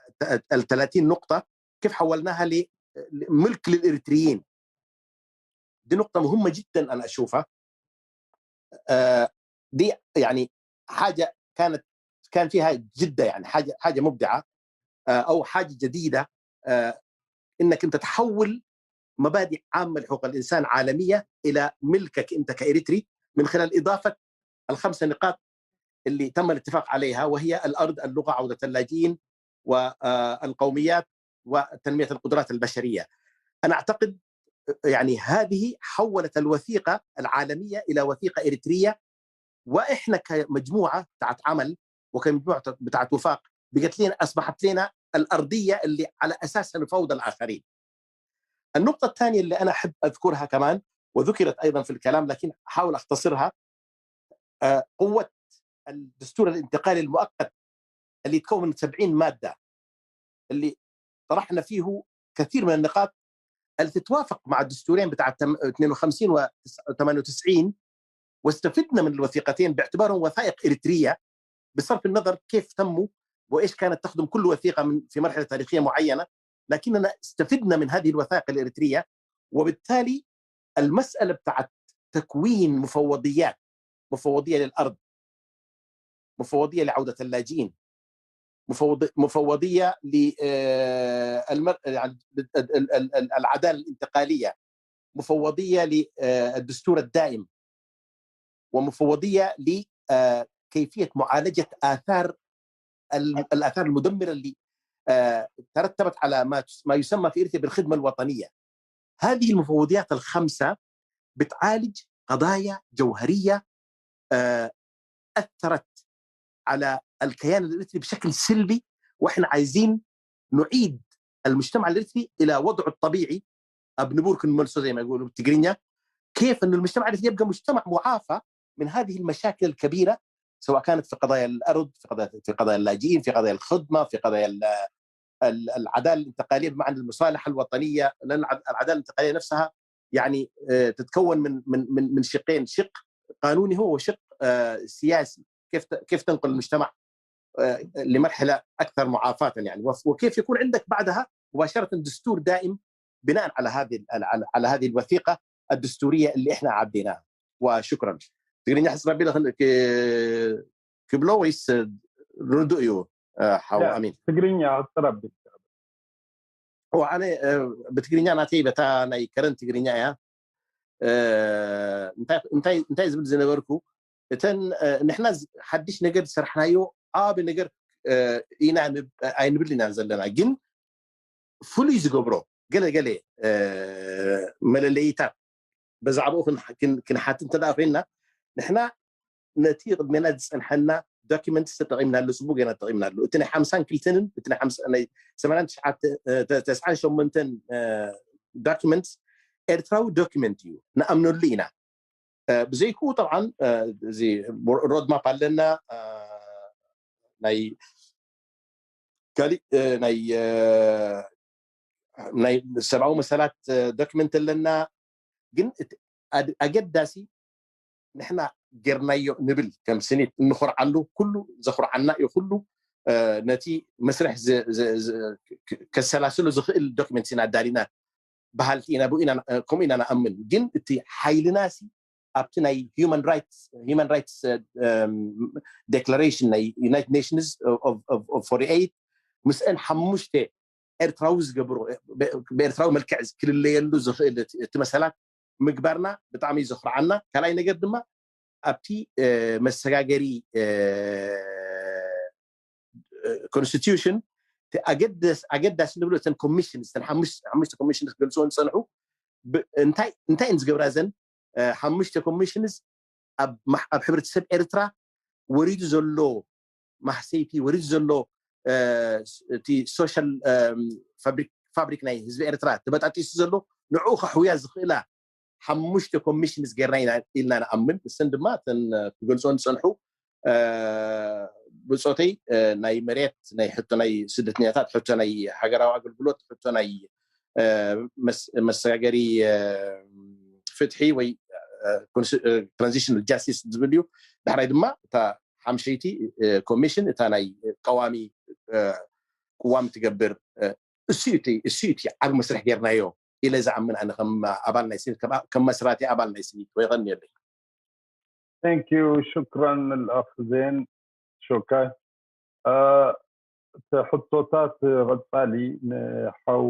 ال ثلاثين نقطة، كيف حولناها لملك للإريتريين. دي نقطة مهمة جدا أنا أشوفها. آه، دي يعني حاجة كانت كان فيها جدة، يعني حاجة حاجة مبدعة آه، أو حاجة جديدة آه، إنك أنت تحول مبادئ عامة لحقوق الإنسان عالمية إلى ملكك أنت كإريتري من خلال إضافة الخمسة نقاط اللي تم الاتفاق عليها، وهي الأرض، اللغة، عودة اللاجئين، والقوميات، وتنمية القدرات البشرية. أنا أعتقد يعني هذه حولت الوثيقة العالمية إلى وثيقة إريترية، وإحنا كمجموعة بتاعت عمل وكمجموعة بتاعت وفاق بقت لنا، أصبحت لنا الأرضية اللي على أساسها نفاوض الآخرين. النقطة الثانية اللي أنا أحب أذكرها كمان، وذكرت أيضا في الكلام لكن أحاول أختصرها، آه، قوة الدستور الانتقالي المؤقت اللي يتكون من سبعين مادة، اللي طرحنا فيه كثير من النقاط اللي تتوافق مع الدستورين بتاع التم- اثنين وخمسين و تمانية وتسعين، واستفدنا من الوثيقتين باعتبارهم وثائق إريترية، بصرف النظر كيف تموا وإيش كانت تخدم كل وثيقة من في مرحلة تاريخية معينة، لكننا استفدنا من هذه الوثائق الإريترية. وبالتالي المسألة بتاعت تكوين مفوضيات، مفوضية للأرض، مفوضية لعودة اللاجئين، مفوض- مفوضية للعدالة الانتقالية، مفوضية للدستور الدائم، ومفوضية لكيفية معالجة آثار ال- الآثار المدمرة اللي آه، ترتبت على ما تس- ما يسمى في إريتريا بالخدمة الوطنية. هذه المفوضيات الخمسة بتعالج قضايا جوهرية آه، أثرت على الكيان الإريتري بشكل سلبي، وإحنا عايزين نعيد المجتمع الإريتري إلى وضعه الطبيعي، أبنبور كن ملسو زي ما يقولوا بالتقرينيا. كيف أن المجتمع الإريتري يبقى مجتمع معافى من هذه المشاكل الكبيرة، سواء كانت في قضايا الأرض، في قضايا في قضايا اللاجئين، في قضايا الخدمة، في قضايا ال- ال- العداله الانتقاليه، بمعنى المصالحه الوطنيه، لان العد- العداله الانتقاليه نفسها يعني آه، تتكون من من من من شقين، شق قانوني هو وشق آه، سياسي. كيف ت- كيف تنقل المجتمع آه، لمرحله اكثر معافاه يعني، وف- وكيف يكون عندك بعدها مباشره دستور دائم بناء على هذه ال- على على هذه الوثيقه الدستوريه اللي احنا عديناها. وشكرا. ትግርኛ ሕስረቢ ክብሎ ወይስ ርዱእ እዩ? ሓው ኣሚን። ትግርኛ ሕስረቢ። ኣነ ብትግርኛ ናተይ በታ ናይ ከረን ትግርኛ እያ። እንታይ ዝብል ዝነበርኩ፣ እተን ንሕና ሓድሽ ነገር ዝሰራሕናዮ ዓቢ ነገር ኢና ኣይንብል ኢና ዘለና፣ ግን ፍሉይ ዝገብሮ ገለ ገለ መለለይታት በዛዕባኡ ክንሓትት እንተ ኮይንና፣ ንሕና ነቲ ቅድሜና ዝፀንሐና ዶኪመንትስ ተጠቒምናሉ፣ ፅቡቅ ገይርና ተጠቒምናሉ። እቲ ናይ ሓምሳን ክልተንን እቲ ናይ ሰማንያን ተስዓን ሸሞንተን ዶኪመንትስ ኤርትራዊ ዶኪመንት እዩ፣ ንኣምነሉ ኢና። ብዘይክኡ ጠብዓን እዚ ሮድማፕ ኣለና፣ ናይ ካሊእ ናይ ናይ ሰብኣዊ መሰላት ዶክመንት ኣለና። ግን ኣገዳሲ ንሕና ጌርናዮ ንብል ከም ስኒት እንኾርዓሉ፣ ኩሉ ዘኹርዓና እዩ። ኩሉ ነቲ መስርሕ ከሰላስሎ ዝኽእል ዶክመንት ኢና ኣዳሊና፣ በሃልቲ ኢና፣ ብኡ ኢና፣ ከምኡ ኢና ንኣምን። ግን እቲ ሓይልናሲ ኣብቲ ናይ human rights human rights declaration ናይ United Nations of forty eight ምስአን ሓሙሽተ ኤርትራዊ ዝገብሮ ብኤርትራዊ መልክዕ ክልለየሉ ዝኽእል እቲ መሰላት ምግባርና ብጣዕሚ እዩ ዘኹርዓና። ካልኣይ ነገር ድማ ኣብቲ መሰጋገሪ constitution ኣገዳሲ ንብሎ እተን commissions እተን ሓሙሽተ commissions ክገልፅዎ ዝፀንሑ እንታይ እንታይ እየን ዝገብራ እዘን ሓሙሽተ commissions ኣብ ሕብረተሰብ ኤርትራ ወሪዱ ዘሎ ማህሰይቲ ወሪዱ ዘሎ እቲ social fabric ናይ ህዝቢ ኤርትራ ተበጣጢሱ ዘሎ ንዕኡ ከሕውያ ዝኽእላ ሓሙሽተ commissions ጌርና ኢና ኢልና ንኣምን። ንሰን ድማ እተን ክገልፅኦ ዝፀንሑ ብፆተይ ናይ መሬት ናይ ሕቶ ናይ ስደተኛታት ሕቶ ናይ ሃገራዊ ኣገልግሎት ሕቶ ናይ መሰጋገሪ ፍትሒ ወይ transitional justice ዝብል እዩ። ዳሕራይ ድማ እታ ሓምሸይቲ commission እታ ናይ ቀዋሚ ቅዋም ትገብር እሱ እቲ ዓብ መስርሕ ጌርናዮ ኢለ ዝኣምን ኣነ ከም ኣባል ናይ ስኒት ከም መስራቲ ኣባል ናይ ስኒት ወይ ቀንየለይ Thank you. شكرا الأخ زين شوكاي. ሕቶታት ቀፃሊ ንሓው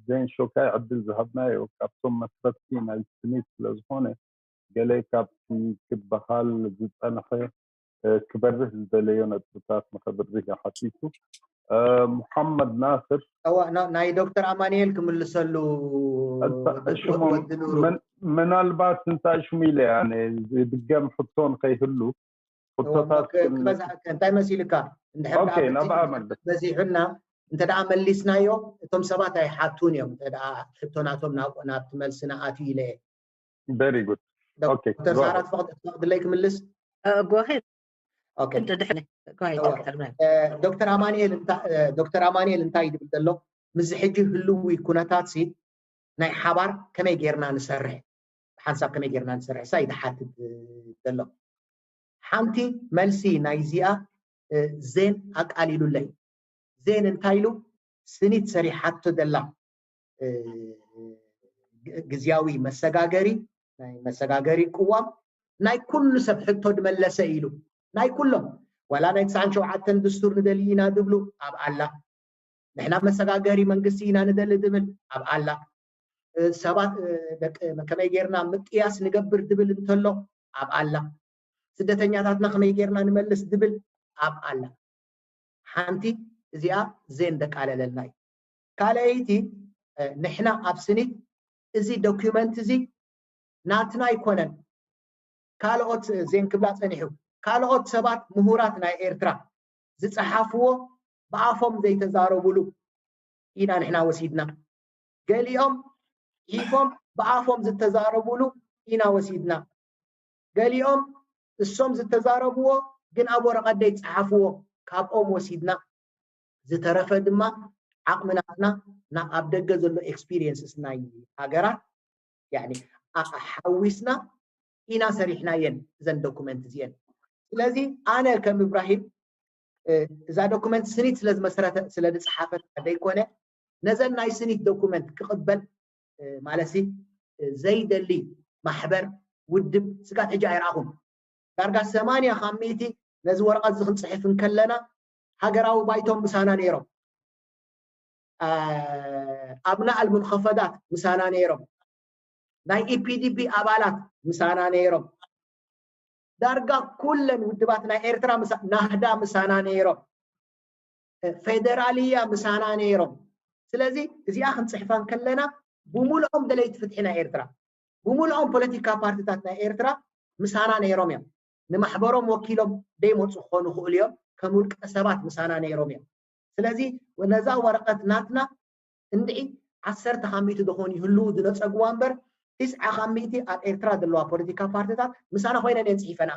ዜን ሾካይ ዕድል ዝሃብናዮ ካብቶም መስረትቲ ናይ ስኒት ስለዝኾነ ገለ ካብቲ ክበሃል ዝፀንሐ ክበርህ ዝደለዮ ነጥብታት ንኸብርህ ሓቲቱ። ሙሓመድ ናስር ናይ ዶክተር ኣማንኤል ክምልሰሉ ምናልባት እንታይ ሽሙ ኢለ ዝድገም ሕቶን ከይህሉ እንታይ መሲልካ እንድሕር በዚሑና እንተ ደኣ መሊስናዮ እቶም ሰባት ኣይሓቱን እዮም እንተ ደኣ ሕቶናቶም ናብቲ መልስና ኣትዩ ኢለ very good ዶክተር ሳራ ትፈቅድለይ ክምልስ go ahead ዶክተር ኣማንኤል እንታይ ድብል ዘሎ ምስዚ ሕጂ ህልዊ ኩነታት ሲ ናይ ሓባር ከመይ ጌርና ንሰርሕ ብሓንሳብ ከመይ ጌርና ንሰርሕ ሳ ይድሓትት ዘሎ ሓንቲ መልሲ ናይዚኣ ዜን ኣቃሊሉለይ ዜን እንታይ ኢሉ ስኒት ሰሪሓቶ ዘላ ግዝያዊ መሰጋገሪ ናይ መሰጋገሪ ቅዋም ናይ ኩሉ ሰብ ሕቶ ድመለሰ ኢሉ ናይ ኩሎም ዋላ ናይ ትስዓን ሸውዓተን ድስቱር ንደሊ ኢና ድብሉ ኣብ ኣላ ንሕና መሰጋገሪ መንግስቲ ኢና ንደሊ ድብል ኣብ ኣላ ሰባት ከመይ ጌርና ምጥያስ ንገብር ድብል እንተሎ ኣብ ኣላ ስደተኛታትና ከመይ ጌርና ንመልስ ድብል ኣብ ኣላ ሓንቲ እዚኣ ዜን ደቃለለልና እዩ ካልኣይቲ ንሕና ኣብ ስኒት እዚ ዶኪመንት እዚ ናትና ኣይኮነን ካልኦት ዜን ክብላ ፀኒሑ ካልኦት ሰባት ምሁራት ናይ ኤርትራ ዝፀሓፍዎ ብኣፎም ዘይተዛረቡሉ ኢና ንሕና ወሲድና ገሊኦም ሒፎም ብኣፎም ዝተዛረቡሉ ኢና ወሲድና ገሊኦም እሶም ዝተዛረብዎ ግን ኣብ ወረቐት ደይፀሓፍዎ ካብኦም ወሲድና ዝተረፈ ድማ ዓቕሚ ናትና ናብ ኣብ ደገ ዘሎ experiences ናይ ሃገራት ሓዊስና ኢና ሰሪሕናየን እዘን ዶኩመንት እዚአን ስለዚ ኣነ ከም እብራሂም እዛ ዶኩመንት ስኒት ስለ ዝመሰረተ ስለ ዝፀሓፈት ደይኮነ ነዘን ናይ ስኒት ዶኩመንት ክቕበል ማለት ዘይደሊ ማሕበር ውድብ ስጋት ሕጂ ኣይረኣኹን ዳርጋ ሰማንያ ካብ ሚእቲ ነዚ ወረቐት እዚ ክንፅሕፍ እንከለና ሃገራዊ ባይቶም ምሳና ነይሮም ኣብናእ ኣልሙንኸፈዳት ምሳና ነይሮም ናይ ኢፒዲቢ ኣባላት ምሳና ነይሮም ዳርጋ ኩለን ውድባት ናይ ኤርትራ ናህዳ ምሳና ነይሮም ፌደራልያ ምሳና ነይሮም ስለዚ እዚኣ ክንፅሕፋ እንከለና ብምልኦም ደለይቲ ፍትሒ ናይ ኤርትራ ብምልኦም ፖለቲካ ፓርቲታት ናይ ኤርትራ ምሳና ነይሮም እዮም ንማሕበሮም ወኪሎም ደይመፁ ክኾኑ ክኽእሉ እዮም ከም ውልቀ ሰባት ምሳና ነይሮም እዮም ስለዚ ነዛ ወረቐት ናትና እንድዒ ዓሰርተ ካብ ሚእቲ ዝኾኑ ይህልዉ ዝነፀግዋ እምበር ትስዓ ካብ ሚእቲ ኣብ ኤርትራ ዘለዋ ፖለቲካ ፓርቲታት ምሳና ኮይነን እየን ፅሒፈና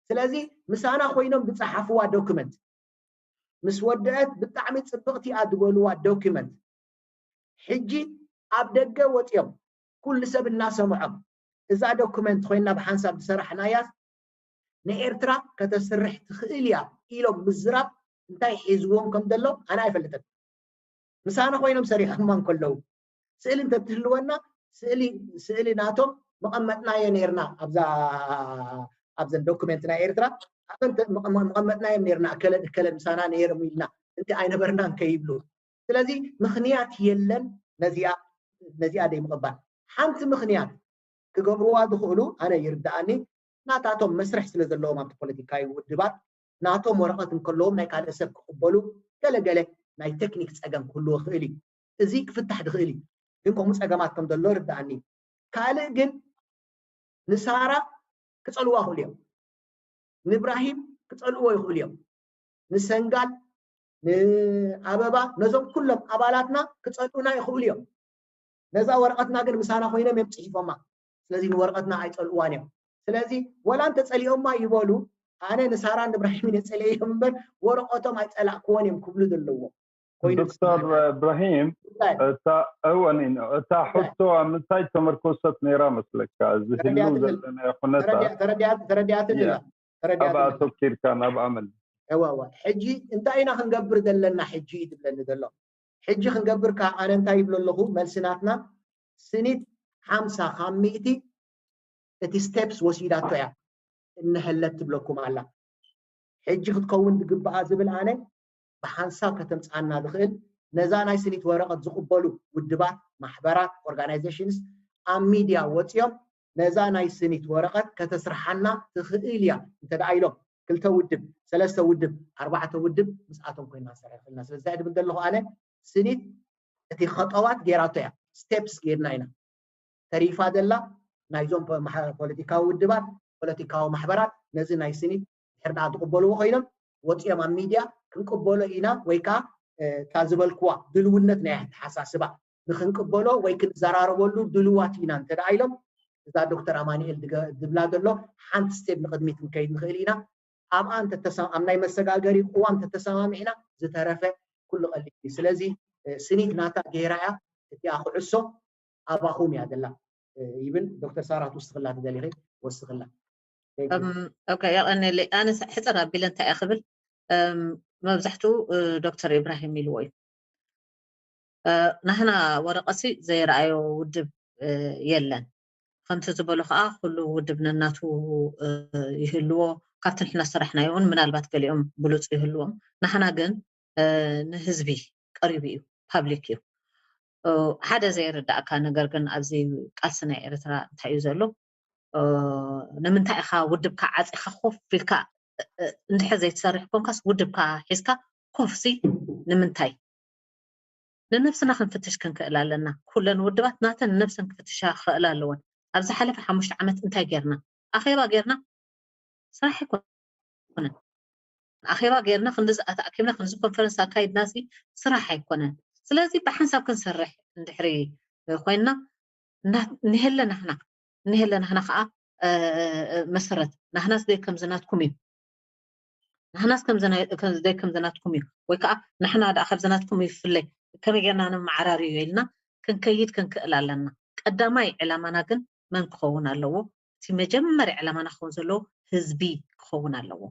ስለዚ ምሳና ኮይኖም ዝፀሓፍዋ ዶክመንት ምስ ወደአት ብጣዕሚ ፅብቕቲ እያ ዝበልዋ ዶክመንት ሕጂ ኣብ ደገ ወፅዮም ኩሉ ሰብ እናሰምዖም እዛ ዶክመንት ኮይና ብሓንሳብ ዝሰራሕናያስ ንኤርትራ ከተስርሕ ትኽእል እያ ኢሎም ምዝራብ እንታይ ሒዝዎም ከም ዘሎ ኣነ ኣይፈልጥን ምሳና ኮይኖም ሰሪሖማ እንከለዉ ስእሊ እንተትህልወና ስእሊ ናቶም መቐመጥናዮ ነርና ኣብዛ ኣብዘን ዶኩመንት ናይ ኤርትራ ኣብን መቐመጥናዮም ነርና እከለን እከለን ምሳና ነይሮም ኢልና እንተ ኣይነበርናን ከይብሉ። ስለዚ ምኽንያት የለን ነዚኣ ነዚኣ ደይ ምቕባል። ሓንቲ ምኽንያት ክገብርዋ ዝኽእሉ ኣነ ይርድኣኒ ናታቶም መስርሕ ስለ ዘለዎም ኣብቲ ፖለቲካዊ ውድባት ናቶም ወረቐት እንከለዎም ናይ ካልእ ሰብ ክቕበሉ ገለገለ ናይ ቴክኒክ ፀገም ክህልዎ ይኽእል እዩ። እዚ ክፍታሕ ዝኽእል እዩ። ግን ከምኡ ፀገማት ከም ዘሎ ይርድኣኒ። ካልእ ግን ንሳራ ክፀልዋ ይኽእሉ እዮም። ንብራሂም ክፀልዎ ይኽእሉ እዮም። ንሰንጋል ንኣበባ ነዞም ኩሎም ኣባላትና ክፀልኡና ይኽእሉ እዮም። ነዛ ወረቐትና ግን ምሳና ኮይኖም እዮም ፅሒፎማ። ስለዚ ንወረቐትና ኣይፀልእዋን እዮም። ስለዚ ወላ እንተፀሊኦማ ይበሉ ኣነ ንሳራን ንብራሂምን የፀለዮም እምበር ወረቐቶም ኣይፀላእክዎን እዮም ክብሉ ዘለዎም ኮይኑ ዶክተር እብራሂም እታ እወን እታ ሕቶ ኣብ ምንታይ ተመርኮሰት ነይራ መስለካ? እዚ ህልው ዘለና ኩነታት ተረዲኣትኒ ኣብኣ ኣተኪርካ ናብኣ መል እዋ እዋ ሕጂ እንታይ ኢና ክንገብር ዘለና ሕጂ እዩ ትብለኒ ዘሎ። ሕጂ ክንገብር ከዓ ኣነ እንታይ ይብሎ ኣለኹ? መልሲ ናትና ስኒት ሓምሳ ካብ ሚእቲ እቲ ስቴፕስ ወሲዳቶ እያ እነሀለት ትብለኩም ኣላ። ሕጂ ክትከውን ዝግብኣ ዝብል ኣነ ብሓንሳብ ከተምፅኣና ዝኽእል ነዛ ናይ ስኒት ወረቐት ዝቕበሉ ውድባት፣ ማሕበራት፣ ኦርጋናይዜሽንስ ኣብ ሚድያ ወፂኦም ነዛ ናይ ስኒት ወረቐት ከተስርሓና ትኽእል እያ እንተ ደኣ ኢሎም ክልተ ውድብ፣ ሰለስተ ውድብ፣ ኣርባዕተ ውድብ ምስኣቶም ኮይና ንሰርሕ ክእልና። ስለዚ እንታይ ድብል ዘለኹ ኣነ ስኒት እቲ ኸጠዋት ጌራቶ እያ፣ ስቴፕስ ጌርና ኢና። ተሪፋ ዘላ ናይዞም ፖለቲካዊ ውድባት፣ ፖለቲካዊ ማሕበራት ነዚ ናይ ስኒት ድሕር ደኣ ዝቕበልዎ ኮይኖም ወፂኦም ኣብ ሚድያ ክንቅበሎ ኢና ወይ ከዓ እታ ዝበልክዋ ድልውነት ናይ ኣተሓሳስባ ንክንቅበሎ ወይ ክንዘራረበሉ ድልዋት ኢና እንተ ደኣ ኢሎም እዛ ዶክተር ኣማኒኤል ዝብላ ዘሎ ሓንቲ ስቴፕ ንቕድሚት ክንከይድ ንኽእል ኢና። ኣብኣ ኣብ ናይ መሰጋገሪ ቅዋም እንተተሰማሚዕና ዝተረፈ ኩሉ ቀሊል እዩ። ስለዚ ስኒት ናታ ገይራ እያ እቲኣ ኩዕሶ ኣባኹም እያ ዘላ ይብል ዶክተር ሳራ ትውስኽላ ትደሊኺ ወስኽላ ኦኬ የቐነለይ ኣነ ሕፅር ኣቢለ እንታይ እየ ክብል መብዛሕትኡ ዶክተር ኢብራሂም ኢልዎ እዩ ናህና ወረቐሲ ዘይረኣዮ ውድብ የለን ከምቲ ዝበሎ ከዓ ኩሉ ውድብ ነናቱ ይህልዎ ካብቲ ንሕና ዝሰራሕናዮ እውን ምናልባት ገሊኦም ብሉፅ ይህልዎም ናህና ግን ንህዝቢ ቀሪቡ እዩ ፓብሊክ እዩ ሓደ ዘይርዳእካ ነገር ግን ኣብዚ ቃልሲ ናይ ኤርትራ እንታይ እዩ ዘሎ ንምንታይ ኢኻ ውድብካ ዓፂኻ ኮፍ ኢልካ እንድሕር ዘይትሰርሕ ኮንካስ ውድብካ ሒዝካ ኮፍሲ ንምንታይ ንነብስና ክንፍትሽ ክንክእል ኣለና ኩለን ውድባት ናተን ንነብሰን ክፍትሻ ክኽእል ኣለወን ኣብ ዝሓለፈ ሓሙሽተ ዓመት እንታይ ጌርና ኣኼባ ጌርና ስራሕ ኣይኮነን ኣኼባ ጌርና ክንዲ ዝኣተኣኪብና ክንዚ ኮንፈረንስ ኣካይድና ሲ ስራሕ ኣይኮነን ስለዚ ብሓንሳብ ክንሰርሕ እንድሕሪ ኮይንና ንሄለ ናህና ንሄለ ናህና ከዓ መሰረት ናህናስ ደይ ከምዚ ናትኩም እዩ ናህናስ ደይ ከምዚ ናትኩም እዩ ወይ ከዓ ናሕና ደኣ ካብዚ ናትኩም ይፍለይ ከመይ ጌርና ነመዓራርዮ ኢልና ክንከይድ ክንክእል ኣለና ቀዳማይ ዕላማና ግን መን ክኸውን ኣለዎ እቲ መጀመርያ ዕላማና ክኸውን ዘለዎ ህዝቢ ክኸውን ኣለዎ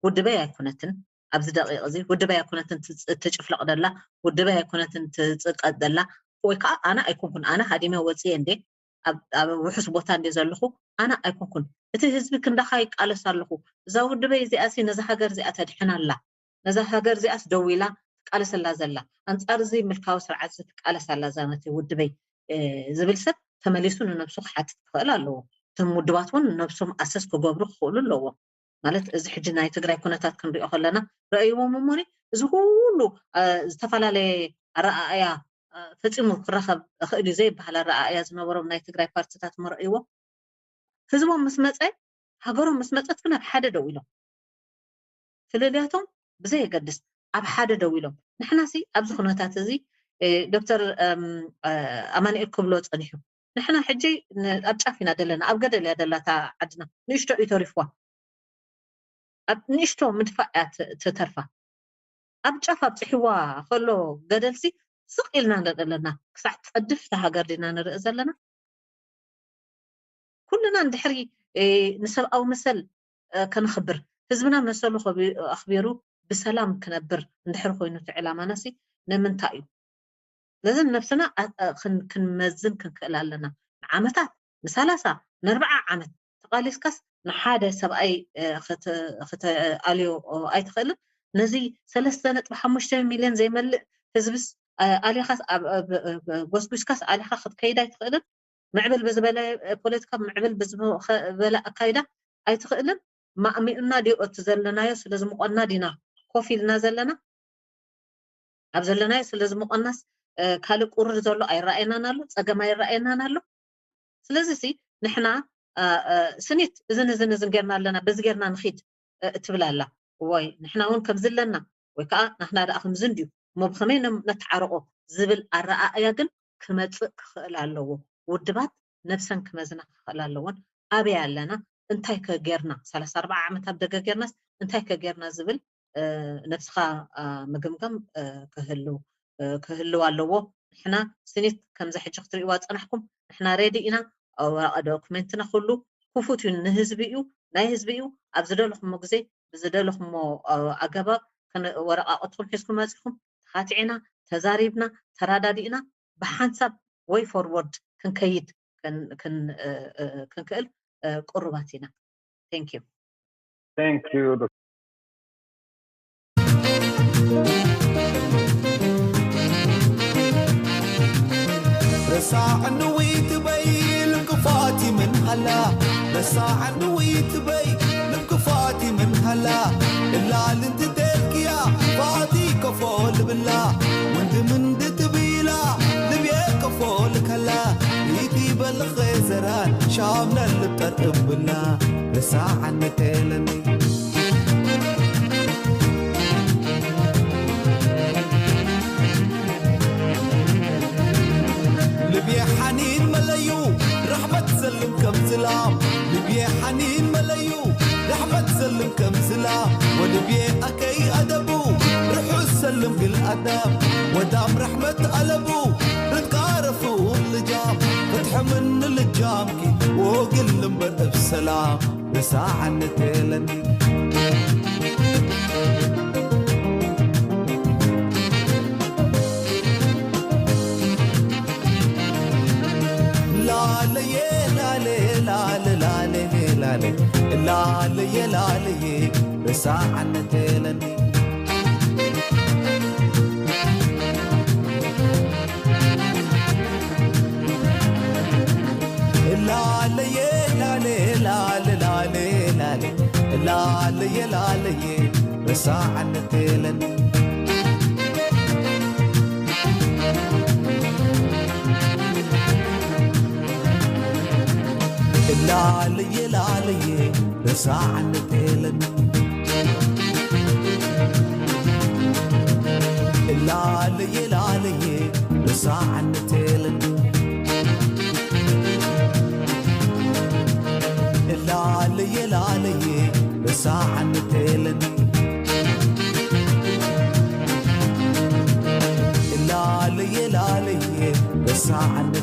ውድበይ ኣይኮነትን ኣብዚ ደቂቕ እዚ ውድበይ ኣይኮነትን ትጭፍለቕ ደላ ውድበይ ኣይኮነትን ትፅቀጥ ደላ ወይ ከዓ ኣነ ኣይኮንኩን ኣነ ሃዲመ ወፅየ እንዴ ኣብ ውሑስ ቦታ እንዴ ዘለኹ ኣነ ኣይኮንኩን እቲ ህዝቢ ክንዳኻ ይቃለስ ኣለኹ እዛ ውድበይ እዚኣሲ ነዛ ሃገር እዚኣ ተድሕን ኣላ ነዛ ሃገር እዚኣስ ደው ኢላ ትቃለሰላ ዘላ ኣንፃር እዚ ምልካዊ ስርዓት እዚ ትቃለስ ኣላ እዛ ነቲ ውድበይ ዝብል ሰብ ተመሊሱ ንነብሱ ክሓትት ክኽእል ኣለዎ እቶም ውድባት እውን ነብሶም ኣሰስ ክገብሩ ክኽእሉ ኣለዎም ማለት እዚ ሕጂ ናይ ትግራይ ኩነታት ክንሪኦ ከለና ረእይዎም እሞኒ እዚ ኩሉ ዝተፈላለየ ኣረኣእያ ፈፂሙ ክረኸብ እኽእል እዩ ዘይበሃል ኣረኣእያ ዝነበሮም ናይ ትግራይ ፓርቲታት መረእይዎ ህዝቦም ምስ መፀ ሃገሮም ምስ መፀት ግን ኣብ ሓደ ደው ኢሎም ፍልልያቶም ብዘየገድስ ኣብ ሓደ ደው ኢሎም ንሕናሲ ኣብዚ ኩነታት እዚ ዶክተር ኣማኒኤል ክብሎ ፀኒሑ ንሕና ሕጂ ኣብ ጫፍ ኢና ዘለና ኣብ ገደል እያ ደላታ ዓድና ንእሽቶ እዩ ተሪፍዋ ኣብ ንእሽቶ ምድፋእ እያ ትተርፋ ኣብ ጫፍ ኣብፅሕዋ ከሎ ገደልሲ ስቕ ኢልና ንርኢ ኣለና ክሳዕ ትፀድፍ እታ ሃገር ዲና ንርኢ ዘለና ኩልና እንድሕሪ ንሰብኣዊ መሰል ከነኽብር ህዝብና መሰሉ ኣኽቢሩ ብሰላም ክነብር እንድሕሪ ኮይኑ እቲ ዕላማና ሲ ንምንታይ እዩ ስለዚ ንነብስና ክንመዝን ክንክእል ኣለና ንዓመታት ንሳላሳ ንኣርብዓ ዓመት ተቓሊስካስ ንሓደ ሰብኣይ ክትኣልዮ ኣይትኽእልን። ነዚ ሰለስተ ነጥቢ ሓሙሽተ ሚልዮን ዘይመልእ ህዝብስ ኣሊኻስ ጎስጒስካስ ኣሊኻ ክትከይድ ኣይትኽእልን። ምዕብል ብዝበለ ፖለቲካ፣ ምዕብል ብዝበለ ኣካይዳ ኣይትኽእልን። ማእሚኡና ድዩ እቲ ዘለናዮ ስለ ዝምቆና ዲና ኮፍ ኢልና ዘለና? ኣብ ዘለናዮ ስለ ዝምቆናስ ካልእ ቁርር ዘሎ ኣይረኣየናን ኣሎ፣ ፀገም ኣይረኣየናን ኣሎ። ስለዚ ሲ ንሕና ስኒት እዝን እዝን እዝን ጌርና ኣለና፣ በዚ ጌርና ንኺድ ትብል ኣላ። ወይ ንሕና እውን ከምዚ ኣለና፣ ወይ ከዓ ናትና ደኣ ከምዚ እንድዩ፣ እሞ ብኸመይ ነተዓርቆ ዝብል ኣረኣእያ ግን ክመፅእ ክኽእል ኣለዎ። ውድባት ነብሰን ክመዝና ክኽእል ኣለዎን። ኣበይ ኣለና፣ እንታይ ከ ጌርና፣ ሰላሳ ኣርባዓ ዓመት ኣብ ደገ ጌርናስ እንታይ ከ ጌርና ዝብል ነብስኻ ምግምጋም ክህልው ኣለዎ። ንሕና ስኒት ከምዚ ሕጂ ክትርእይዋ ዝፀናሕኩም ንሕና ሬዲ ኢና። ወረቐ ዶክመንትና ኩሉ ክፉት እዩ፣ ንህዝቢ እዩ፣ ናይ ህዝቢ እዩ። ኣብ ዝደለኹሞ ግዜ ብዝደለኹሞ ኣገባብ ወረቓቕትኩም ሒዝኩም መፂኹም ተኻቲዕና ተዛሪብና ተራዳዲእና ብሓንሳብ ወይ ፎርወርድ ክንከይድ ክንክእል ቅሩባት ኢና። Thank you. Thank you. ረሳዕኒ ወይ ትበይ ልንክፋት ይምን ሃላ ረሳዕኒ ወይ ትበይ ልንክፋት ይምን ሃላ እላ ልንትተልክያ ፋቲ ከፎ ልብላ ወንድምን ድትብላ ልብየ ከፎ ልከላ ይትበልኸ ዘራን ሻምና ልብጠር እብላ ረሳዕኒ ተለኒ ልብየ ሓኒን መለዩ ራሕመት ዘልም ከም ዝላም ልብየ ሓኒን መለዩ ራሕመት ዘልም ከም ዝላም ወልብየ ኣከይ ኣደቡ ርሑስ ሰልም ግል ኣዳም ወዳም ራሕመት ኣለቡ ርትቃረፉ ልጃም ፍትሐምን ልጃምኪ ወግል እምበር እብ ሰላም ብሳዕነት የለኒ ላለየ ላለ ላለ ላለ ላለ ላለየ ላለየ ብሳዕነት የለኒ ላለየ ላለ ላለ ላለ ላለ ላለየ ላለየ ረሳዕነት የለን ላለየ ላለየ ረሳዕነት የለን ላለየ ላለየ ረሳዕነት የለን ላለየ ላለየ ረሳዕነት የለን ላለየ ላለየ ረሳዕነት